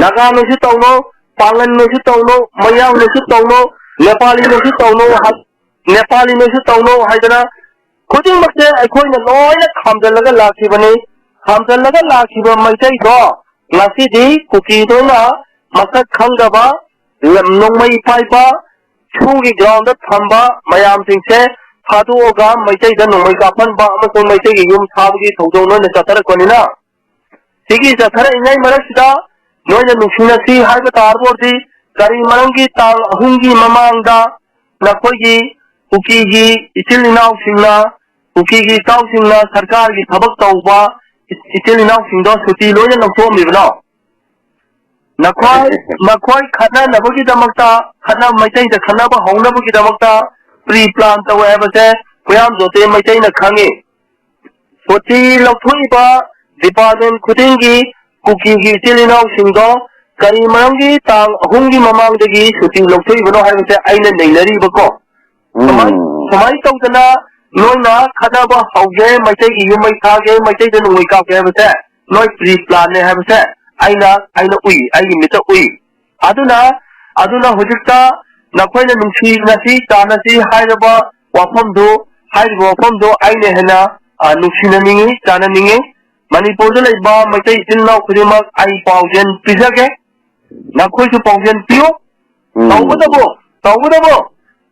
ꯅꯥꯒꯥ ꯅꯣꯏꯁꯨ ꯇꯧꯅꯨ, ꯄꯥꯡꯒꯟ ꯅꯣꯏꯁꯨ ꯇꯧꯅꯨ, ꯃꯌꯥꯡ ꯅꯣꯏꯁꯨ ꯇꯧꯅꯨ, ꯅꯦꯄꯥꯂꯤ ꯅꯣꯏꯁꯨ ꯇꯧꯅꯨ ꯍꯥꯏ-, ꯅꯦꯄꯥꯂꯤ ꯅꯣꯏꯁꯨ ꯇꯧꯅꯨ ꯍꯥꯏꯗꯅ ꯈꯨꯗꯤꯡꯃꯛꯁꯦ ꯑꯩꯈꯣꯏꯅ ꯂꯣꯏꯅ ꯈꯥꯝꯖꯜꯂꯒ ꯂꯥꯛꯈꯤꯕꯅꯤ꯫ ꯈꯥꯝꯖꯜꯂꯒ ꯂꯥꯛꯈꯤꯕ ꯃꯩꯇꯩꯗꯣ ꯉꯁꯤꯗꯤ ꯀꯨꯀꯤꯗꯨꯅ ꯃꯁꯛ ꯈꯪꯗꯕ, ꯂꯝ ꯅꯣꯡꯃꯩ ꯄꯥꯏꯕ, ꯁ꯭ꯀꯨꯜꯒꯤ ꯒ꯭ꯔꯥꯎꯟꯗ ꯊꯝꯕ ꯃꯌꯥꯝꯁꯤꯡꯁꯦ ꯊꯥꯗꯣꯛꯑꯒ ꯃꯩꯇꯩꯗ ꯅꯣꯡꯃꯩ ꯀꯥꯞꯍꯟꯕ ꯑꯃꯁꯨꯡ ꯃꯩꯇꯩꯒꯤ ꯌꯨꯝ ꯁꯥꯕꯒꯤ ꯊꯧꯗꯣꯛ ꯂꯣꯏꯅ ꯆꯠꯊꯔꯛꯄꯅꯤꯅ, ꯁꯤꯒꯤ ꯆꯠꯊꯔꯛꯏꯉꯩ ꯃꯔꯛꯁꯤꯗ ꯅꯣꯏꯅ ꯅꯨꯡꯁꯤꯅꯁꯤ ꯍꯥꯏꯕ ꯇꯥꯔꯕ ꯑꯣꯏꯔꯗꯤ, ꯀꯔꯤ ꯃꯔꯝꯒꯤ ꯇꯥꯡ ꯑꯍꯨꯝꯒꯤ ꯃꯃꯥꯡꯗ ꯅꯈꯣꯏꯒꯤ ꯀꯨꯀꯤꯒꯤ ꯏꯆꯤꯜ ꯏꯅꯥꯎꯁꯤꯡꯅ, ꯀꯨꯀꯤꯒꯤ ꯏꯇꯥꯎꯁꯤꯡꯅ ꯁꯔꯀꯥꯔꯒꯤ ꯊꯕꯛ ꯇꯧꯕ ꯏꯆꯤꯜ ꯏꯅꯥꯎꯁꯤꯡꯗꯣ ꯁꯨꯇꯤ ꯂꯣꯏꯅ ꯂꯧꯊꯣꯛꯑꯝꯃꯤꯕꯅꯣ? ꯅꯈꯣꯏ, ꯅꯈꯣꯏ ꯈꯠꯅꯅꯕꯒꯤꯗꯃꯛꯇ, ꯈꯠꯅ-, ꯃꯩꯇꯩꯗ ꯈꯠꯅꯕ ꯍꯧꯅꯕꯒꯤꯗꯃꯛꯇ ꯄ꯭ꯔꯤ ꯄ꯭ꯂꯥꯟ ꯇꯧꯋꯦ ꯍꯥꯏꯕꯁꯦ ꯃꯌꯥꯝ ꯖꯣꯇꯦ ꯃꯩꯇꯩꯅ ꯈꯪꯉꯤ꯫ ꯁꯨꯇꯤ ꯂꯧꯊꯣꯛꯏꯕ ꯗꯤꯄꯥꯔꯠꯃꯦꯟ ꯈꯨꯗꯤꯡꯒꯤ ꯀꯨꯀꯤꯒꯤ ꯏꯆꯤꯜ ꯏꯅꯥꯎꯁꯤꯡꯗꯣ ꯀꯔꯤ ꯃꯔꯝꯒꯤ ꯇꯥꯡ ꯑꯍꯨꯝꯒꯤ ꯃꯃꯥꯡꯗꯒꯤ ꯁꯨꯇꯤ ꯂꯧꯊꯣꯛꯏꯕꯅꯣ ꯍꯥꯏꯕꯁꯦ ꯑꯩꯅ ꯅꯩꯅꯔꯤꯕꯀꯣ꯫ ꯁꯨꯃꯥꯏ-, ꯎꯝ꯫ ꯁꯨꯃꯥꯏꯅ ꯇꯧꯗꯅ ꯅꯣꯏꯅ ꯈꯠꯅꯕ ꯍꯧꯒꯦ, ꯃꯩꯇꯩꯒꯤ ꯌꯨꯝ ꯃꯩ ꯊꯥꯒꯦ, ꯃꯩꯇꯩꯗ ꯅꯣꯡꯃꯩ ꯀꯥꯞꯀꯦ ꯍꯥꯏꯕꯁꯦ ꯅꯣꯏ ꯄ꯭ꯔꯤ ꯄ꯭ꯂꯥꯟꯅꯦ ꯍꯥꯏꯕꯁꯦ ꯑꯩꯅ, ꯑꯩꯅ ꯎꯏ, ꯑꯩꯒꯤ ꯃꯤꯠꯇ ꯎꯏ꯫ ꯑꯗꯨꯅ, ꯑꯗꯨꯅ ꯍꯧꯖꯤꯛꯇ ꯅꯈꯣꯏꯅ ꯅꯨꯡꯁꯤꯅꯁꯤ, ꯆꯥꯟꯅꯁꯤ ꯍꯥꯏꯔꯕ ꯋꯥꯐꯝꯗꯨ, ꯍꯥꯏꯔꯤꯕ ꯋꯥꯐꯝꯗꯨ ꯑꯩꯅ ꯍꯦꯟꯅ, ꯑ, ꯅꯨꯡꯁꯤꯅꯅꯤꯡꯉꯤ, ꯆꯥꯟꯅꯅꯤꯡꯉꯤ꯫ ꯃꯅꯤꯄꯨꯔꯗ ꯂꯩꯕ ꯃꯩꯇꯩ ꯏꯆꯤꯜ ꯏꯅꯥꯎ ꯈꯨꯗꯤꯡꯃꯛ ꯑꯩ ꯄꯥꯎꯖꯦꯜ ꯄꯤꯖꯒꯦ꯫ ꯅꯈꯣꯏꯁꯨ ꯄꯥꯎꯖꯦꯜ ꯄꯤꯌꯨ꯫ ꯎꯝ꯫ ꯇꯧꯕꯇꯕꯨ, ꯇꯧꯕꯇꯕꯨ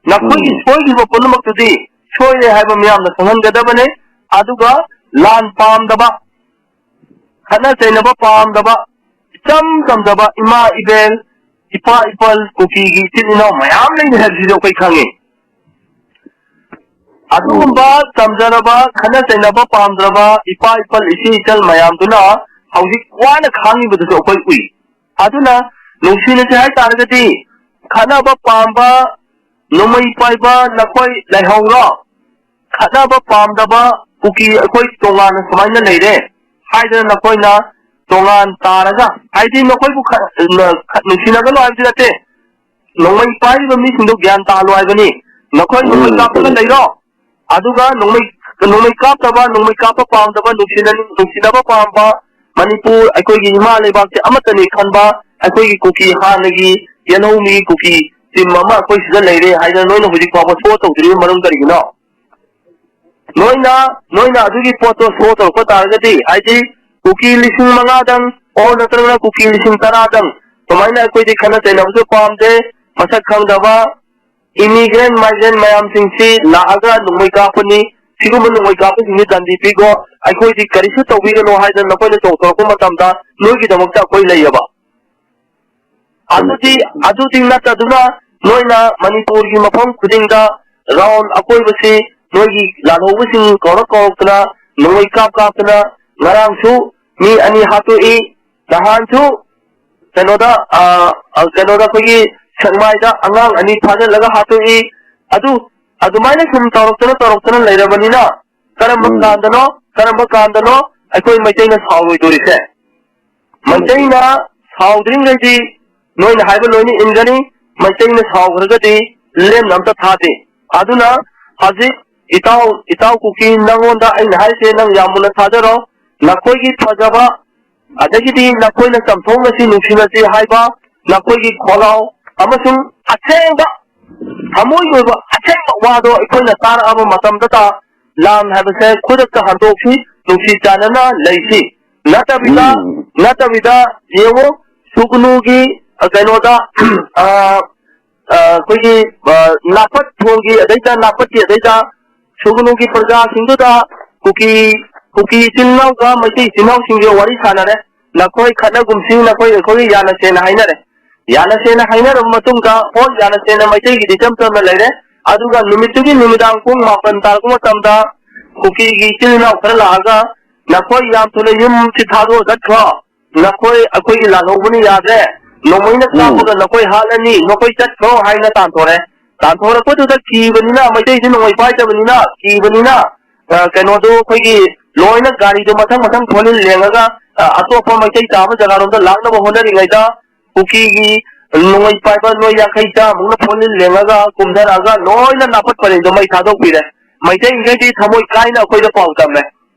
ꯅꯈꯣꯏꯒꯤ ꯎꯝ꯫ ꯁꯣꯏꯈꯤꯕ ꯄꯨꯝꯅꯃꯛꯇꯨꯗꯤ ꯁꯣꯏꯔꯦ ꯍꯥꯏꯕ ꯃꯤꯌꯥꯝꯅ ꯈꯪꯍꯟꯒꯗꯕꯅꯤ꯫ ꯑꯗꯨꯒ ꯂꯥꯟ ꯄꯥꯝꯗꯕ, ꯈꯠꯅ ꯆꯩꯅꯕ ꯄꯥꯝꯗꯕ, ꯏꯆꯝ ꯆꯝꯖꯕ ꯏꯃꯥ ꯏꯕꯦꯜ, ꯏꯄꯥ ꯏꯄꯜ, ꯀꯨꯀꯤꯒꯤ ꯏꯆꯤꯜ ꯏꯅꯥꯎ ꯃꯌꯥꯝ ꯂꯩꯔꯤ ꯍꯥꯏꯕꯁꯤꯁꯨ ꯑꯩꯈꯣꯏ ꯈꯪꯉꯤ꯫ ꯑꯗꯨꯒꯨꯝꯕ ꯆꯝꯖꯔꯕ, ꯈꯠꯅ ꯆꯩꯅꯕ ꯄꯥꯝꯗ꯭ꯔꯕ ꯏꯄꯥ ꯏꯄꯜ, ꯏꯆꯦ ꯏꯆꯜ ꯃꯌꯥꯝꯗꯨꯅ ꯍꯧꯖꯤꯛ ꯋꯥꯅ ꯈꯥꯡꯉꯤꯕꯗꯨꯁꯨ ꯑꯩꯈꯣꯏ ꯎꯏ꯫ ꯑꯗꯨꯅ ꯅꯨꯡꯁꯤꯅꯁꯦ ꯍꯥꯏꯇꯥꯔꯒꯗꯤ, ꯈꯠꯅꯕ ꯄꯥꯝꯕ ꯅꯣꯡꯃꯩ ꯄꯥꯏꯕ ꯅꯈꯣꯏ ꯂꯩꯍꯧꯔꯣ꯫ ꯈꯠꯅꯕ ꯄꯥꯝꯗꯕ ꯀꯨꯀꯤ ꯑꯩꯈꯣꯏ ꯇꯣꯉꯥꯟꯅ ꯁꯨꯃꯥꯏꯅ ꯂꯩꯔꯦ ꯍꯥꯏꯗꯅ ꯅꯈꯣꯏꯅ ꯇꯣꯉꯥꯟ ꯇꯥꯔꯒ, ꯍꯥꯏꯗꯤ ꯅꯈꯣꯏꯕꯨ ꯈ-, ꯅ-, ꯈ-, ꯅꯨꯡꯁꯤꯅꯒꯅꯨ ꯍꯥꯏꯕꯗꯤ ꯅꯠꯇꯦ, ꯅꯣꯡꯃꯩ ꯄꯥꯏꯔꯤꯕ ꯃꯤꯁꯤꯡꯗꯣ ꯒ꯭ꯌꯥꯟ ꯇꯥꯍꯜꯂꯣ ꯍꯥꯏꯕꯅꯤ꯫ ꯅꯈꯣꯏ ꯅꯣꯡꯃꯩ ꯎꯝ, ꯀꯥꯞꯄꯒ ꯎꯝ꯫ ꯂꯩꯔꯣ, ꯑꯗꯨꯒ ꯅꯣꯡꯃꯩ, ꯅꯣꯡꯃꯩ ꯀꯥꯞꯇꯕ, ꯅꯣꯡꯃꯩ ꯀꯥꯞꯄ ꯄꯥꯝꯗꯕ, ꯅꯨꯡꯁꯤꯅ-, ꯅꯨꯡꯁꯤꯅꯕ ꯄꯥꯝꯕ, ꯃꯅꯤꯄꯨꯔ ꯑꯩꯈꯣꯏꯒꯤ ꯏꯃꯥ ꯂꯩꯕꯥꯛꯁꯦ ꯑꯃꯠꯇꯅꯤ ꯈꯟꯕ ꯑꯩꯈꯣꯏꯒꯤ ꯀꯨꯀꯤ ꯍꯥꯟꯅꯒꯤ ꯌꯦꯜꯍꯧꯃꯤ ꯀꯨꯀꯤ ꯇꯤꯝ ꯑꯃ ꯑꯩꯈꯣꯏ ꯁꯤꯗ ꯂꯩꯔꯦ ꯍꯥꯏꯗꯅ ꯅꯣꯏꯅ ꯍꯧꯖꯤꯛ ꯐꯥꯎꯕ ꯁꯣ ꯇꯧꯗ꯭ꯔꯤꯕ ꯃꯔꯝ ꯀꯔꯤꯒꯤꯅꯣ? ꯅꯣꯏꯅ, ꯅꯣꯏꯅ ꯑꯗꯨꯒꯤ ꯄꯣꯠꯇꯣ ꯁꯣ ꯇꯧꯔꯛꯄ ꯇꯥꯔꯒꯗꯤ, ꯍꯥꯏꯗꯤ ꯀꯨꯀꯤ ꯂꯤꯁꯤꯡ ꯃꯉꯥꯗꯪ ꯑꯣꯔ ꯅꯠꯇ꯭ꯔꯒꯅ ꯀꯨꯀꯤ ꯂꯤꯁꯤꯡ ꯇꯔꯥꯗꯪ, ꯁꯨꯃꯥꯏꯅ ꯑꯩꯈꯣꯏꯗꯤ ꯈꯠꯅ ꯆꯩꯅꯕꯁꯨ ꯄꯥꯝꯗꯦ, ꯃꯁꯛ ꯈꯪꯗꯕ ꯏꯃꯤꯒ꯭ꯔꯦꯟ ꯃꯥꯏꯒ꯭ꯔꯦꯟ ꯃꯌꯥꯝꯁꯤꯡꯁꯤ ꯂꯥꯛꯑꯒ ꯅꯣꯡꯃꯩ ꯀꯥꯞꯄꯅꯤ, ꯁꯤꯒꯨꯝꯕ ꯅꯣꯡꯃꯩ ꯀꯥꯞꯄꯁꯤꯡꯁꯤ ꯗꯟꯗꯤ ꯄꯤꯈꯣ, ꯑꯩꯈꯣꯏꯗꯤ ꯀꯔꯤꯁꯨ ꯇꯧꯕꯤꯒꯅꯣ ꯍꯥꯏꯗꯅ ꯅꯈꯣꯏꯅ ꯆꯣꯡꯊꯣꯔꯛꯄ ꯃꯇꯝꯗ ꯅꯣꯏꯒꯤꯗꯃꯛꯇ ꯑꯩꯈꯣꯏ ꯂꯩꯌꯦꯕ꯫ ꯑꯗꯨꯗꯤ, ꯑꯗꯨꯗꯤ ꯅꯠꯇꯗꯨꯅ ꯅꯣꯏꯅ ꯃꯅꯤꯄꯨꯔꯒꯤ ꯃꯐꯝ ꯈꯨꯗꯤꯡꯗ ꯔꯥꯎꯟ ꯑꯀꯣꯏꯕꯁꯤ ꯅꯣꯏꯒꯤ ꯂꯥꯜꯍꯧꯕꯁꯤꯡ ꯀꯧꯔꯛ ꯀꯧꯔꯛꯇꯅ ꯅꯣꯡꯃꯩ ꯀꯥꯞ ꯀꯥꯞꯇꯅ ꯉꯔꯥꯡꯁꯨ ꯃꯤ ꯑꯅꯤ ꯍꯥꯠꯇꯣꯛꯏ, ꯅꯍꯥꯟꯁꯨ ꯀꯩꯅꯣꯗ, ꯑ, ꯑ, ꯀꯩꯅꯣꯗ ꯑꯩꯈꯣꯏꯒꯤ ꯁꯦꯛꯃꯥꯏꯗ ꯑꯉꯥꯡ ꯑꯅꯤ ꯐꯥꯖꯤꯜꯂꯒ ꯍꯥꯠꯇꯣꯛꯏ꯫ ꯑꯗꯨ ꯑꯗꯨꯃꯥꯏꯅ ꯁꯨꯝ ꯇꯧꯔꯛꯇꯅ ꯇꯧꯔꯛꯇꯅ ꯂꯩꯔꯕꯅꯤꯅ ꯀꯔꯝꯕ ꯎꯝ꯫ ꯀꯥꯟꯗꯅꯣ, ꯀꯔꯝꯕ ꯀꯥꯟꯗꯅꯣ ꯑꯩꯈꯣꯏ ꯃꯩꯇꯩꯅ ꯁꯥꯎꯔꯣꯏꯗꯣꯔꯤꯁꯦ? ꯃꯩꯇꯩꯅ ꯁꯥꯎꯗ꯭ꯔꯤꯉꯩꯗꯤ ꯅꯣꯏꯅ ꯍꯥꯏꯕ ꯂꯣꯏꯅ ꯏꯟꯒꯅꯤ꯫ ꯃꯩꯇꯩꯅ ꯁꯥꯎꯈ꯭ꯔꯒꯗꯤ ꯂꯦꯝꯅ ꯑꯝꯇ ꯊꯥꯗꯦ꯫ ꯑꯗꯨꯅ ꯍꯧꯖꯤꯛ ꯏꯇꯥꯎ, ꯏꯇꯥꯎ ꯀꯨꯀꯤ, ꯅꯪꯉꯣꯟꯗ ꯑꯩꯅ ꯍꯥꯏꯔꯤꯁꯦ, ꯅꯪ ꯌꯥꯝ ꯃꯨꯟꯅ ꯊꯥꯖꯔꯣ꯫ ꯅꯈꯣꯏꯒꯤ ꯐꯖꯕ, ꯑꯗꯒꯤꯗꯤ ꯅꯈꯣꯏꯅ ꯆꯝꯊꯣꯡ ꯑꯁꯤ ꯅꯨꯡꯁꯤꯅꯁꯤ ꯍꯥꯏꯕ ꯅꯈꯣꯏꯒꯤ ꯈꯣꯜꯂꯥꯎ ꯑꯃꯁꯨꯡ ꯑꯁꯦꯡꯕ ꯊꯃꯣꯏꯒꯤ ꯑꯣꯏꯕ ꯑꯁꯦꯡꯕ ꯋꯥꯗꯣ ꯑꯩꯈꯣꯏꯅ ꯇꯥꯔꯛꯑꯕ ꯃꯇꯝꯗꯇ ꯂꯥꯟ ꯍꯥꯏꯕꯁꯦ ꯈꯨꯗꯛꯇ ꯍꯟꯗꯣꯛꯁꯤ, ꯅꯨꯡꯁꯤ ꯆꯥꯟꯅꯅ ꯂꯩꯁꯤ꯫ ꯅꯠꯇꯕꯤꯗ, ꯎꯝ꯫ ꯅꯠꯇꯕꯤꯗ ꯌꯦꯡꯉꯨ, ꯁꯨꯒꯅꯨꯒꯤ, ꯑ, ꯀꯩꯅꯣꯗ, ꯑ, ꯑ, ꯑꯩꯈꯣꯏꯒꯤ, ꯑ, ꯅꯥꯄꯠ ꯊꯣꯡꯒꯤ ꯑꯗꯩꯗ, ꯅꯥꯄꯠꯀꯤ ꯑꯗꯩꯗ ꯁꯨꯒꯅꯨꯒꯤ ꯄ꯭ꯔꯖꯥꯁꯤꯡꯗꯨꯗ ꯀꯨꯀꯤ, ꯀꯨꯀꯤ ꯏꯆꯤꯟ ꯏꯅꯥꯎꯒ ꯃꯩꯇꯩ ꯏꯆꯤꯟ ꯏꯅꯥꯎꯁꯤꯡꯒ ꯋꯥꯔꯤ ꯁꯥꯟꯅꯔꯦ꯫ ꯅꯈꯣꯏ ꯈꯠꯅꯒꯨꯝꯁꯤ, ꯅꯈꯣꯏ ꯑꯩꯈꯣꯏꯒꯤ ꯌꯥꯅꯁꯦꯅ ꯍꯥꯏꯅꯔꯦ꯫ ꯌꯥꯅꯁꯦꯅ ꯍꯥꯏꯅꯔꯕ ꯃꯇꯨꯡꯗ, ꯍꯣꯏ, ꯌꯥꯅꯁꯦꯅ ꯃꯩꯇꯩꯒꯤꯗꯤ ꯏꯆꯝ ꯆꯝꯅ ꯂꯩꯔꯦ꯫ ꯑꯗꯨꯒ ꯅꯨꯃꯤꯠꯇꯨꯒꯤ ꯅꯨꯃꯤꯗꯥꯡ ꯄꯨꯡ ꯃꯥꯄꯟ ꯇꯥꯔꯛꯄ ꯃꯇꯝꯗ ꯀꯨꯀꯤꯒꯤ ꯏꯆꯤꯜ ꯏꯅꯥꯎ ꯈꯔ ꯂꯥꯛꯑꯒ, "ꯅꯈꯣꯏ ꯌꯥꯝ ꯊꯨꯅ ꯌꯨꯝꯁꯤ ꯊꯥꯗꯣꯛꯑ ꯆꯠꯈ꯭ꯔꯣ, ꯅꯈꯣꯏ ꯑꯩꯈꯣꯏꯒꯤ ꯂꯥꯜꯍꯧꯕꯅ ꯌꯥꯗ꯭ꯔꯦ, ꯅꯣꯡꯃꯩꯅ ꯎꯝ꯫ ꯀꯥꯞꯄꯒ ꯅꯈꯣꯏ ꯍꯥꯠꯂꯅꯤ, ꯅꯈꯣꯏ ꯆꯠꯈ꯭ꯔꯣ" ꯍꯥꯏꯅ ꯇꯥꯟꯊꯣꯔꯛꯑꯦ꯫ ꯇꯥꯟꯊꯣꯔꯛꯄꯗꯨꯗ ꯀꯤꯕꯅꯤꯅ, ꯃꯩꯇꯩꯁꯤ ꯅꯣꯡꯃꯩ ꯄꯥꯏꯗꯕꯅꯤꯅ, ꯀꯤꯕꯅꯤꯅ, ꯑ, ꯀꯩꯅꯣꯗꯨ ꯑꯩꯈꯣꯏꯒꯤ ꯂꯣꯏꯅ ꯒꯥꯔꯤꯗꯣ ꯃꯊꯪ ꯃꯊꯪ ꯊꯣꯟꯖꯤꯜ ꯂꯦꯡꯉꯒ, ꯑ, ꯑꯇꯣꯞꯄ ꯃꯩꯇꯩ ꯇꯥꯕ ꯖꯒꯥꯔꯣꯝꯗ ꯂꯥꯛꯅꯕ ꯍꯣꯠꯅꯔꯤꯉꯩꯗ, ꯀꯨꯀꯤꯒꯤ ꯅꯣꯡꯃꯩ ꯄꯥꯏꯕ ꯅꯣꯏ ꯌꯥꯡꯈꯩ ꯆꯥꯝꯃꯨꯛꯅ ꯐꯣꯟ ꯂꯦꯡꯉꯒ ꯀꯨꯝꯊꯔꯛꯑꯒ ꯂꯣꯏꯅ ꯅꯥꯄꯠ ꯄꯔꯦꯡꯗꯣ ꯃꯩ ꯊꯥꯗꯣꯛꯄꯤꯔꯦ꯫ ꯃꯩꯇꯩ ꯃꯈꯩꯗꯤ ꯊꯃꯣꯏ ꯀꯥꯏꯅ ꯑꯩꯈꯣꯏꯗ ꯄꯥꯎ ꯇꯝꯃꯦ꯫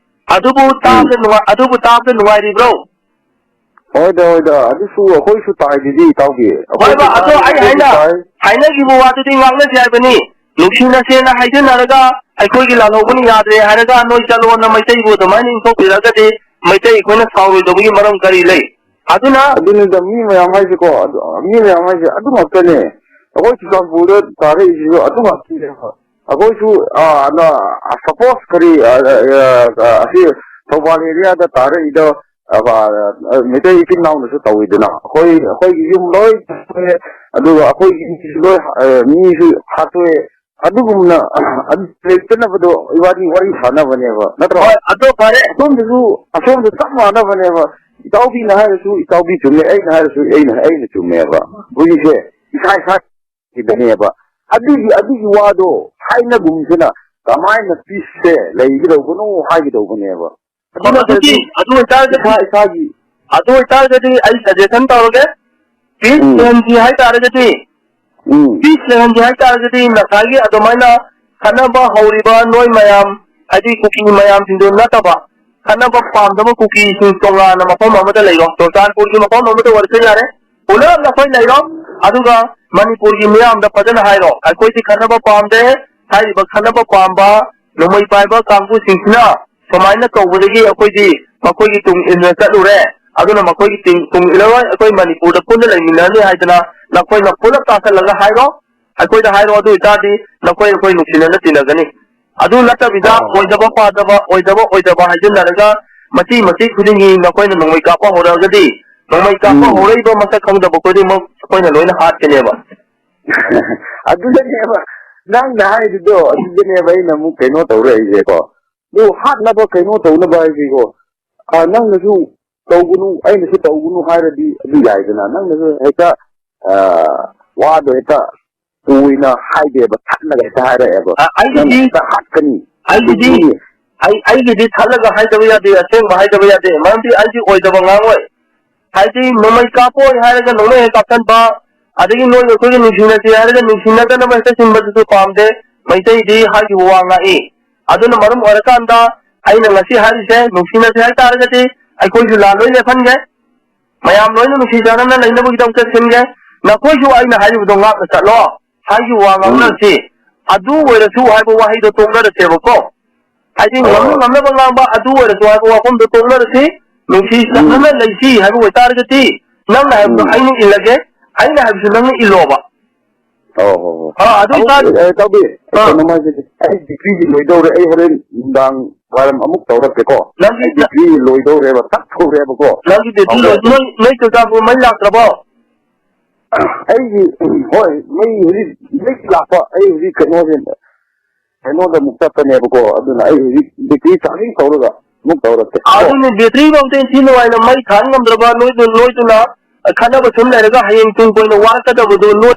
ꯑꯗꯨꯕꯨ ꯎꯝ꯫ ꯇꯥꯕꯗ ꯅꯨꯡꯉꯥꯏ-, ꯑꯗꯨꯕꯨ ꯇꯥꯕꯗ ꯅꯨꯡꯉꯥꯏꯔꯤꯕ꯭ꯔꯣ? ꯍꯣꯏꯗ, ꯍꯣꯏꯗ, ꯑꯗꯨꯁꯨ ꯑꯩꯈꯣꯏꯁꯨ ꯇꯥꯏꯗꯨꯗꯤ, ꯏꯇꯥꯎꯕꯤ꯫ ꯍꯣꯏꯕ, ꯑꯩꯈꯣꯏꯁꯨ ꯑꯗꯣ ꯇꯥꯏ, ꯑꯩ ꯑꯩꯈꯣꯏꯁꯨ ꯍꯥꯏꯅ-, ꯇꯥꯏ꯫ ꯍꯥꯏꯅꯈꯤꯕ ꯋꯥꯗꯨꯗꯤ ꯉꯥꯛꯅꯁꯤ ꯍꯥꯏꯕꯅꯤ꯫ ꯅꯨꯡꯁꯤꯅꯁꯦꯅ ꯍꯥꯏꯖꯟꯅꯔꯒ ꯑꯩꯈꯣꯏꯒꯤ ꯂꯥꯜꯍꯧꯕꯅ ꯌꯥꯗ꯭ꯔꯦ ꯍꯥꯏꯔꯒ ꯅꯣꯏ ꯆꯠꯂꯣꯅ ꯃꯩꯇꯩꯕꯨ ꯑꯗꯨꯃꯥꯏꯅ ꯏꯟꯊꯣꯛꯄꯤꯔꯒꯗꯤ ꯃꯩꯇꯩ ꯑꯩꯈꯣꯏꯅ ꯁꯥꯎꯔꯣꯏꯗꯧꯕꯒꯤ ꯃꯔꯝ ꯀꯔꯤ ꯂꯩ? ꯑꯗꯨꯅ ꯑꯗꯨꯅꯤꯗ, ꯃꯤ ꯃꯌꯥꯝ ꯍꯥꯏꯁꯦꯀꯣ, ꯑꯗꯨ, ꯃꯤ ꯃꯌꯥꯝ ꯍꯥꯏꯁꯦ ꯑꯗꯨ ꯉꯥꯛꯇꯅꯦ꯫ ꯑꯩꯈꯣꯏ ꯆꯨꯔꯆꯥꯟꯄꯨꯔꯗ ꯇꯥꯔꯛꯏꯁꯤꯁꯨ ꯑꯗꯨ ꯉꯥꯛꯇꯅꯦꯕ꯫ ꯑꯩꯈꯣꯏꯁꯨ, ꯑ, ꯑ, suppose ꯀꯔꯤ, ꯑ, ꯑ, ꯑ, ꯑꯁꯤ ꯊꯧꯕꯥꯜ area ꯗ ꯇꯥꯔꯛꯏꯗꯣ, ꯑ, ꯑ, ꯃꯩꯇꯩ ꯏꯆꯤꯟ ꯏꯅꯥꯎꯅꯁꯨ ꯇꯧꯋꯤꯗꯅ꯫ ꯑꯩꯈꯣꯏ, ꯑꯩꯈꯣꯏꯒꯤ ꯌꯨꯝ ꯂꯣꯏ ꯍꯥꯠꯇꯣꯛꯑꯦ, ꯑꯗꯨꯒ ꯑꯩꯈꯣꯏꯒꯤ ꯃꯤꯁꯨ ꯂꯣꯏ, ꯑ, ꯃꯤꯁꯨ ꯍꯥꯠꯇꯣꯛꯑꯦ꯫ ꯑꯗꯨꯒꯨꯝꯅ, ꯑꯗꯨ ꯂꯩꯇꯅꯕꯗꯣ ꯏꯕꯥꯅꯤ ꯋꯥꯔꯤ ꯁꯥꯟꯅꯕꯅꯦꯕ, ꯅꯠꯇ꯭ꯔꯣ? ꯍꯣꯏ, ꯑꯗꯨ ꯐꯔꯦ꯫ ꯑꯁꯣꯝꯗꯁꯨ, ꯑꯁꯣꯝꯗ ꯆꯞ ꯃꯥꯟꯅꯕꯅꯦꯕ꯫ ꯏꯇꯥꯎꯕꯤꯅ ꯍꯥꯏꯔꯁꯨ ꯏꯇꯥꯎꯕꯤ ꯆꯨꯝꯃꯦ, ꯑꯩꯅ ꯍꯥꯏꯔꯁꯨ ꯑꯩꯅ, ꯑꯩꯅ ꯆꯨꯝꯃꯦꯕ꯫ ꯍꯧꯖꯤꯛꯁꯦ ꯏꯁꯥ ꯏꯁꯥ ꯁꯤꯗꯅꯦꯕ꯫ ꯑꯗꯨꯒꯤ, ꯑꯗꯨꯒꯤ ꯋꯥꯗꯣ ꯍꯥꯏꯅꯒꯨꯝꯁꯤꯅ ꯀꯃꯥꯏꯅ peace ꯁꯦ ꯂꯩꯒꯗꯧꯕꯅꯣ ꯍꯥꯏꯒꯗꯧꯕꯅꯦꯕ꯫ ꯑꯗꯨ ꯍꯣꯏ, ꯑꯗꯨꯗꯤ, ꯅꯠꯇ꯭ꯔꯗꯤ ꯑꯗꯨ ꯑꯣꯏꯇꯥꯔꯒꯗꯤ, ꯏꯁꯥ ꯏꯁꯥꯒꯤ ꯑꯗꯨ ꯑꯣꯏꯇꯥꯔꯒꯗꯤ ꯑꯩ suggestion ꯇꯧꯔꯒꯦ꯫ Peace ꯎꯝ꯫ ꯂꯩꯍꯟꯁꯤ ꯍꯥꯏꯇꯥꯔꯒꯗꯤ, ꯎꯝ꯫ Peace ꯂꯩꯍꯟꯁꯤ ꯍꯥꯏꯇꯥꯔꯒꯗꯤ ꯉꯁꯥꯏꯒꯤ ꯑꯗꯨꯃꯥꯏꯅ ꯈꯠꯅꯕ ꯍꯧꯔꯤꯕ ꯅꯣꯏ ꯃꯌꯥꯝ, ꯍꯥꯏꯗꯤ ꯀꯨꯀꯤ ꯃꯌꯥꯝꯁꯤꯡꯗꯨ ꯅꯠꯇꯕ, ꯈꯠꯅꯕ ꯄꯥꯝꯗꯕ ꯀꯨꯀꯤꯁꯤꯡ ꯇꯣꯉꯥꯟꯅ ꯃꯐꯝ ꯑꯃꯗ ꯂꯩꯔꯣ꯫ ꯆꯨꯔꯆꯥꯟꯄꯨꯔꯒꯤ ꯃꯐꯝ ꯑꯃꯗ ꯑꯣꯏꯔꯁꯨ ꯌꯥꯔꯦ꯫ ꯄꯨꯂꯞ ꯅꯈꯣꯏ ꯂꯩꯔꯣ꯫ ꯑꯗꯨꯒ ꯃꯅꯤꯄꯨꯔꯒꯤ ꯃꯤꯌꯥꯝꯗ ꯐꯖꯅ ꯍꯥꯏꯔꯣ, "ꯑꯩꯈꯣꯏꯗꯤ ꯈꯠꯅꯕ ꯄꯥꯝꯗꯦ꯫ ꯍꯥꯏꯔꯤꯕ ꯈꯠꯅꯕ ꯄꯥꯝꯕ ꯅꯣꯡꯃꯩ ꯄꯥꯏꯕ ꯀꯥꯡꯕꯨꯁꯤꯡꯁꯤꯅ ꯁꯨꯃꯥꯏꯅ ꯇꯧꯕꯗꯒꯤ ꯑꯩꯈꯣꯏꯗꯤ ꯃꯈꯣꯏꯒꯤ ꯇꯨꯡ ꯏꯟꯅ ꯆꯠꯂꯨꯔꯦ꯫ ꯑꯗꯨꯅ ꯃꯈꯣꯏꯒꯤ ꯇꯨꯡ, ꯇꯨꯡ ꯏꯜꯂꯔꯣꯏ꯫ ꯑꯩꯈꯣꯏ ꯃꯅꯤꯄꯨꯔꯗ ꯄꯨꯟꯅ ꯂꯩꯃꯤꯟꯅꯔꯅꯤ" ꯍꯥꯏꯗꯅ ꯅꯈꯣꯏꯅ ꯄꯨꯂꯞ ꯇꯥꯁꯜꯂꯒ ꯍꯥꯏꯔꯣ꯫ ꯑꯩꯈꯣꯏꯗ ꯍꯥꯏꯔꯣ꯫ ꯑꯗꯨ ꯑꯣꯏꯇꯥꯔꯗꯤ ꯅꯈꯣꯏ ꯑꯩꯈꯣꯏ ꯅꯨꯡꯁꯤꯅꯅ ꯇꯤꯟꯅꯒꯅꯤ꯫ ꯑꯗꯨ ꯅꯠꯇꯕꯤꯗ ꯑꯣ꯫ ꯑꯣꯏꯗꯕ ꯄꯥꯗꯕ, ꯑꯣꯏꯗꯕ ꯑꯣꯏꯗꯕ ꯍꯥꯏꯖꯤꯟꯅꯔꯒ ꯃꯆꯤ ꯃꯆꯤ ꯈꯨꯗꯤꯡꯒꯤ ꯅꯈꯣꯏꯅ ꯅꯣꯡꯃꯩ ꯀꯥꯞꯄ ꯍꯧꯔꯛꯑꯒꯗꯤ, ꯅꯣꯡꯃꯩ ꯀꯥꯞꯄ ꯎꯝ꯫ ꯍꯧꯔꯛꯏꯕ ꯃꯁꯛ ꯈꯪꯗꯕ ꯈꯨꯗꯤꯡꯃꯛ ꯑꯩꯈꯣꯏꯅ ꯂꯣꯏꯅ ꯍꯥꯠꯀꯅꯦꯕ꯫ ꯑꯗꯨꯗꯅꯦꯕ ꯅꯪꯅ ꯍꯥꯏꯔꯤꯗꯣ ꯑꯗꯨꯗꯅꯦꯕ ꯑꯩꯅ ꯑꯃꯨꯛ ꯀꯩꯅꯣ ꯇꯧꯔꯛꯏꯁꯦꯀꯣ꯫ ꯑꯗꯨ ꯍꯥꯠꯅꯕ ꯀꯩꯅꯣ ꯇꯧꯅꯕ ꯍꯥꯏꯁꯤꯀꯣ, ꯑ, ꯅꯪꯅꯁꯨ ꯇꯧꯒꯅꯨ, ꯑꯩꯅꯁꯨ ꯇꯧꯒꯅꯨ ꯍꯥꯏꯔꯗꯤ ꯑꯗꯨ ꯌꯥꯏꯗꯅ, ꯅꯪꯅꯁꯨ ꯍꯦꯛꯇ, ꯑ, ꯋꯥꯗꯣ ꯍꯦꯛꯇ ꯀꯣꯏꯅ ꯍꯥꯏꯗꯦꯕ, ꯊꯠꯂꯒ ꯍꯦꯛꯇ ꯍꯥꯏꯔꯛꯑꯦꯕ꯫ ꯑ, ꯑꯩꯒꯤꯗꯤ ꯅꯪꯅ ꯍꯦꯛꯇ ꯍꯥꯠꯀꯅꯤ꯫ ꯑꯩꯒꯤꯗꯤ, ꯑꯗꯨꯗꯤ ꯑꯩ, ꯑꯩꯒꯤꯗꯤ ꯊꯠꯂꯒ ꯍꯥꯏꯗꯕ ꯌꯥꯗꯦ, ꯑꯁꯦꯡꯕ ꯍꯥꯏꯗꯕ ꯌꯥꯗꯦ, ꯃꯔꯝꯗꯤ ꯑꯩꯗꯤ ꯑꯣꯏꯗꯕ ꯉꯥꯡꯉꯣꯏ꯫ ꯍꯥꯏꯗꯤ ꯅꯣꯡꯃꯩ ꯀꯥꯞꯄꯣꯏ ꯍꯥꯏꯔꯒ ꯅꯣꯡꯃꯩ ꯍꯦꯛ ꯀꯥꯞꯁꯟꯕ, ꯑꯗꯒꯤ ꯅꯣꯏꯒ ꯑꯩꯈꯣꯏꯒ ꯅꯨꯡꯁꯤꯅꯁꯤ ꯍꯥꯏꯔꯒ ꯅꯨꯡꯁꯤꯅꯗꯅꯕ ꯍꯦꯛꯇ ꯁꯤꯟꯕꯗꯨꯁꯨ ꯄꯥꯝꯗꯦ꯫ ꯃꯩꯇꯩꯗꯤ ꯍꯥꯏꯈꯤꯕ ꯋꯥ ꯉꯥꯛꯏ꯫ ꯑꯗꯨꯅ ꯃꯔꯝ ꯑꯣꯏꯔꯀꯥꯟꯗ ꯑꯩꯅ ꯉꯁꯤ ꯍꯥꯏꯔꯤꯁꯦ, ꯅꯨꯡꯁꯤꯅꯁꯤ ꯍꯥꯏꯇꯥꯔꯒꯗꯤ ꯑꯩꯈꯣꯏꯁꯨ ꯂꯥꯟ ꯂꯣꯏ ꯂꯦꯞꯍꯟꯒꯦ꯫ ꯃꯌꯥꯝ ꯂꯣꯏꯅ ꯅꯨꯡꯁꯤ ꯆꯥꯟꯅꯅ ꯂꯩꯅꯕꯒꯤꯗꯃꯛꯇ ꯁꯤꯟꯒꯦ꯫ ꯅꯈꯣꯏꯁꯨ ꯑꯩꯅ ꯍꯥꯏꯔꯤꯕꯗꯣ ꯉꯥꯛꯅ ꯆꯠꯂꯣ꯫ ꯍꯥꯏꯈꯤꯕ ꯋꯥ ꯎꯝ꯫ ꯉꯥꯡꯅꯔꯁꯤ꯫ ꯑꯗꯨ ꯑꯣꯏꯔꯁꯨ ꯍꯥꯏꯕ ꯋꯥꯍꯩꯗꯣ ꯇꯣꯛꯅꯔꯁꯦꯕꯀꯣ꯫ ꯍꯥꯏꯗꯤ ꯉꯝꯅ ꯑꯣ꯫ ꯉꯝꯅꯕ ꯉꯥꯡꯕ ꯑꯗꯨ ꯑꯣꯏꯔꯁꯨ ꯍꯥꯏꯕ ꯋꯥꯐꯝꯗꯣ ꯇꯣꯛꯅꯔꯁꯤ꯫ ꯅꯨꯡꯁꯤ ꯎꯝ꯫ ꯆꯥꯟꯅꯅ ꯂꯩꯁꯤ ꯍꯥꯏꯕ ꯑꯣꯏꯇꯥꯔꯒꯗꯤ ꯅꯪꯅ ꯍꯥꯏꯕꯗꯣ ꯎꯝ꯫ ꯑꯩꯅ ꯏꯜꯂꯒꯦ, ꯑꯩꯅ ꯍꯥꯏꯕꯁꯨ ꯅꯪꯅ ꯏꯜꯂꯣꯕ꯫ ꯑꯣ ꯍꯣ ꯍꯣ꯫ ꯑꯥ, ꯑꯗꯨ ꯑꯃꯨꯛ, ꯑꯣꯏꯇꯥꯔ-, ꯑꯦ, ꯇꯧꯕꯤ, ꯑꯥ꯫ ꯀꯩꯅꯣꯝ ꯍꯥꯏꯖꯒꯦ꯫ ꯑꯩ ꯗꯤꯒ꯭ꯔꯤꯗꯤ ꯂꯣꯏꯗꯧꯔꯦ꯫ ꯑꯩ ꯍꯣꯔꯦꯟ ꯅꯨꯡꯗꯥꯡ ꯋꯥꯏꯔꯝ ꯑꯃꯨꯛ ꯇꯧꯔꯛꯀꯦꯀꯣ꯫ ꯅꯪꯒꯤ ꯑꯩ ꯗꯤꯒ꯭ꯔꯤ ꯂꯣꯏꯗꯧꯔꯦꯕ, ꯇꯛ ꯇꯧꯔꯦꯕꯀꯣ꯫ ꯅꯪꯒꯤ ꯗꯤꯒ꯭ꯔꯤ ꯑꯣꯀꯦ꯫ ꯂꯣꯏ-, ꯅꯣꯏ, ꯅꯣꯏ ꯆꯨꯔꯆꯥꯟꯄꯨꯔ ꯃꯩ ꯂꯥꯛꯇ꯭ꯔꯕꯣ? ꯑꯩꯒꯤ, ꯍꯣꯏ, ꯃꯩ ꯍꯧꯖꯤꯛ, ꯃꯩ ꯂꯥꯛꯄ꯫ ꯑꯩ ꯍꯧꯖꯤꯛ ꯀꯩꯅꯣꯁꯦ, ꯀꯩꯅꯣꯗ ꯑꯃꯨꯛ ꯆꯠꯄꯅꯦꯕꯀꯣ꯫ ꯑꯗꯨꯅ ꯑꯩ ꯍꯧꯖꯤꯛ ꯕꯦꯇ꯭ꯔꯤ ꯆꯥꯔꯖꯤꯡ ꯇꯧꯔꯒ ꯑꯃꯨꯛ ꯇꯧꯔꯛꯀꯦ꯫ ꯑꯗꯨꯅꯤ, ꯕꯦꯇ꯭ꯔꯤ ꯐꯥꯎꯗ ꯏꯟꯊꯤ ꯅꯨꯡꯉꯥꯏꯅ ꯃꯩ ꯊꯥꯟ ꯉꯝꯗ꯭ꯔꯕ ꯅꯣꯏꯗꯨ, ꯅꯣꯏꯗꯨꯅ ꯈꯠꯅꯕ ꯁꯨꯝ ꯂꯩꯔꯒ ꯍꯌꯦꯡ ꯇꯨꯡ ꯀꯣꯏꯅ ꯋꯥꯔꯛꯀꯗꯕꯗꯨ ꯅꯣꯏ꯫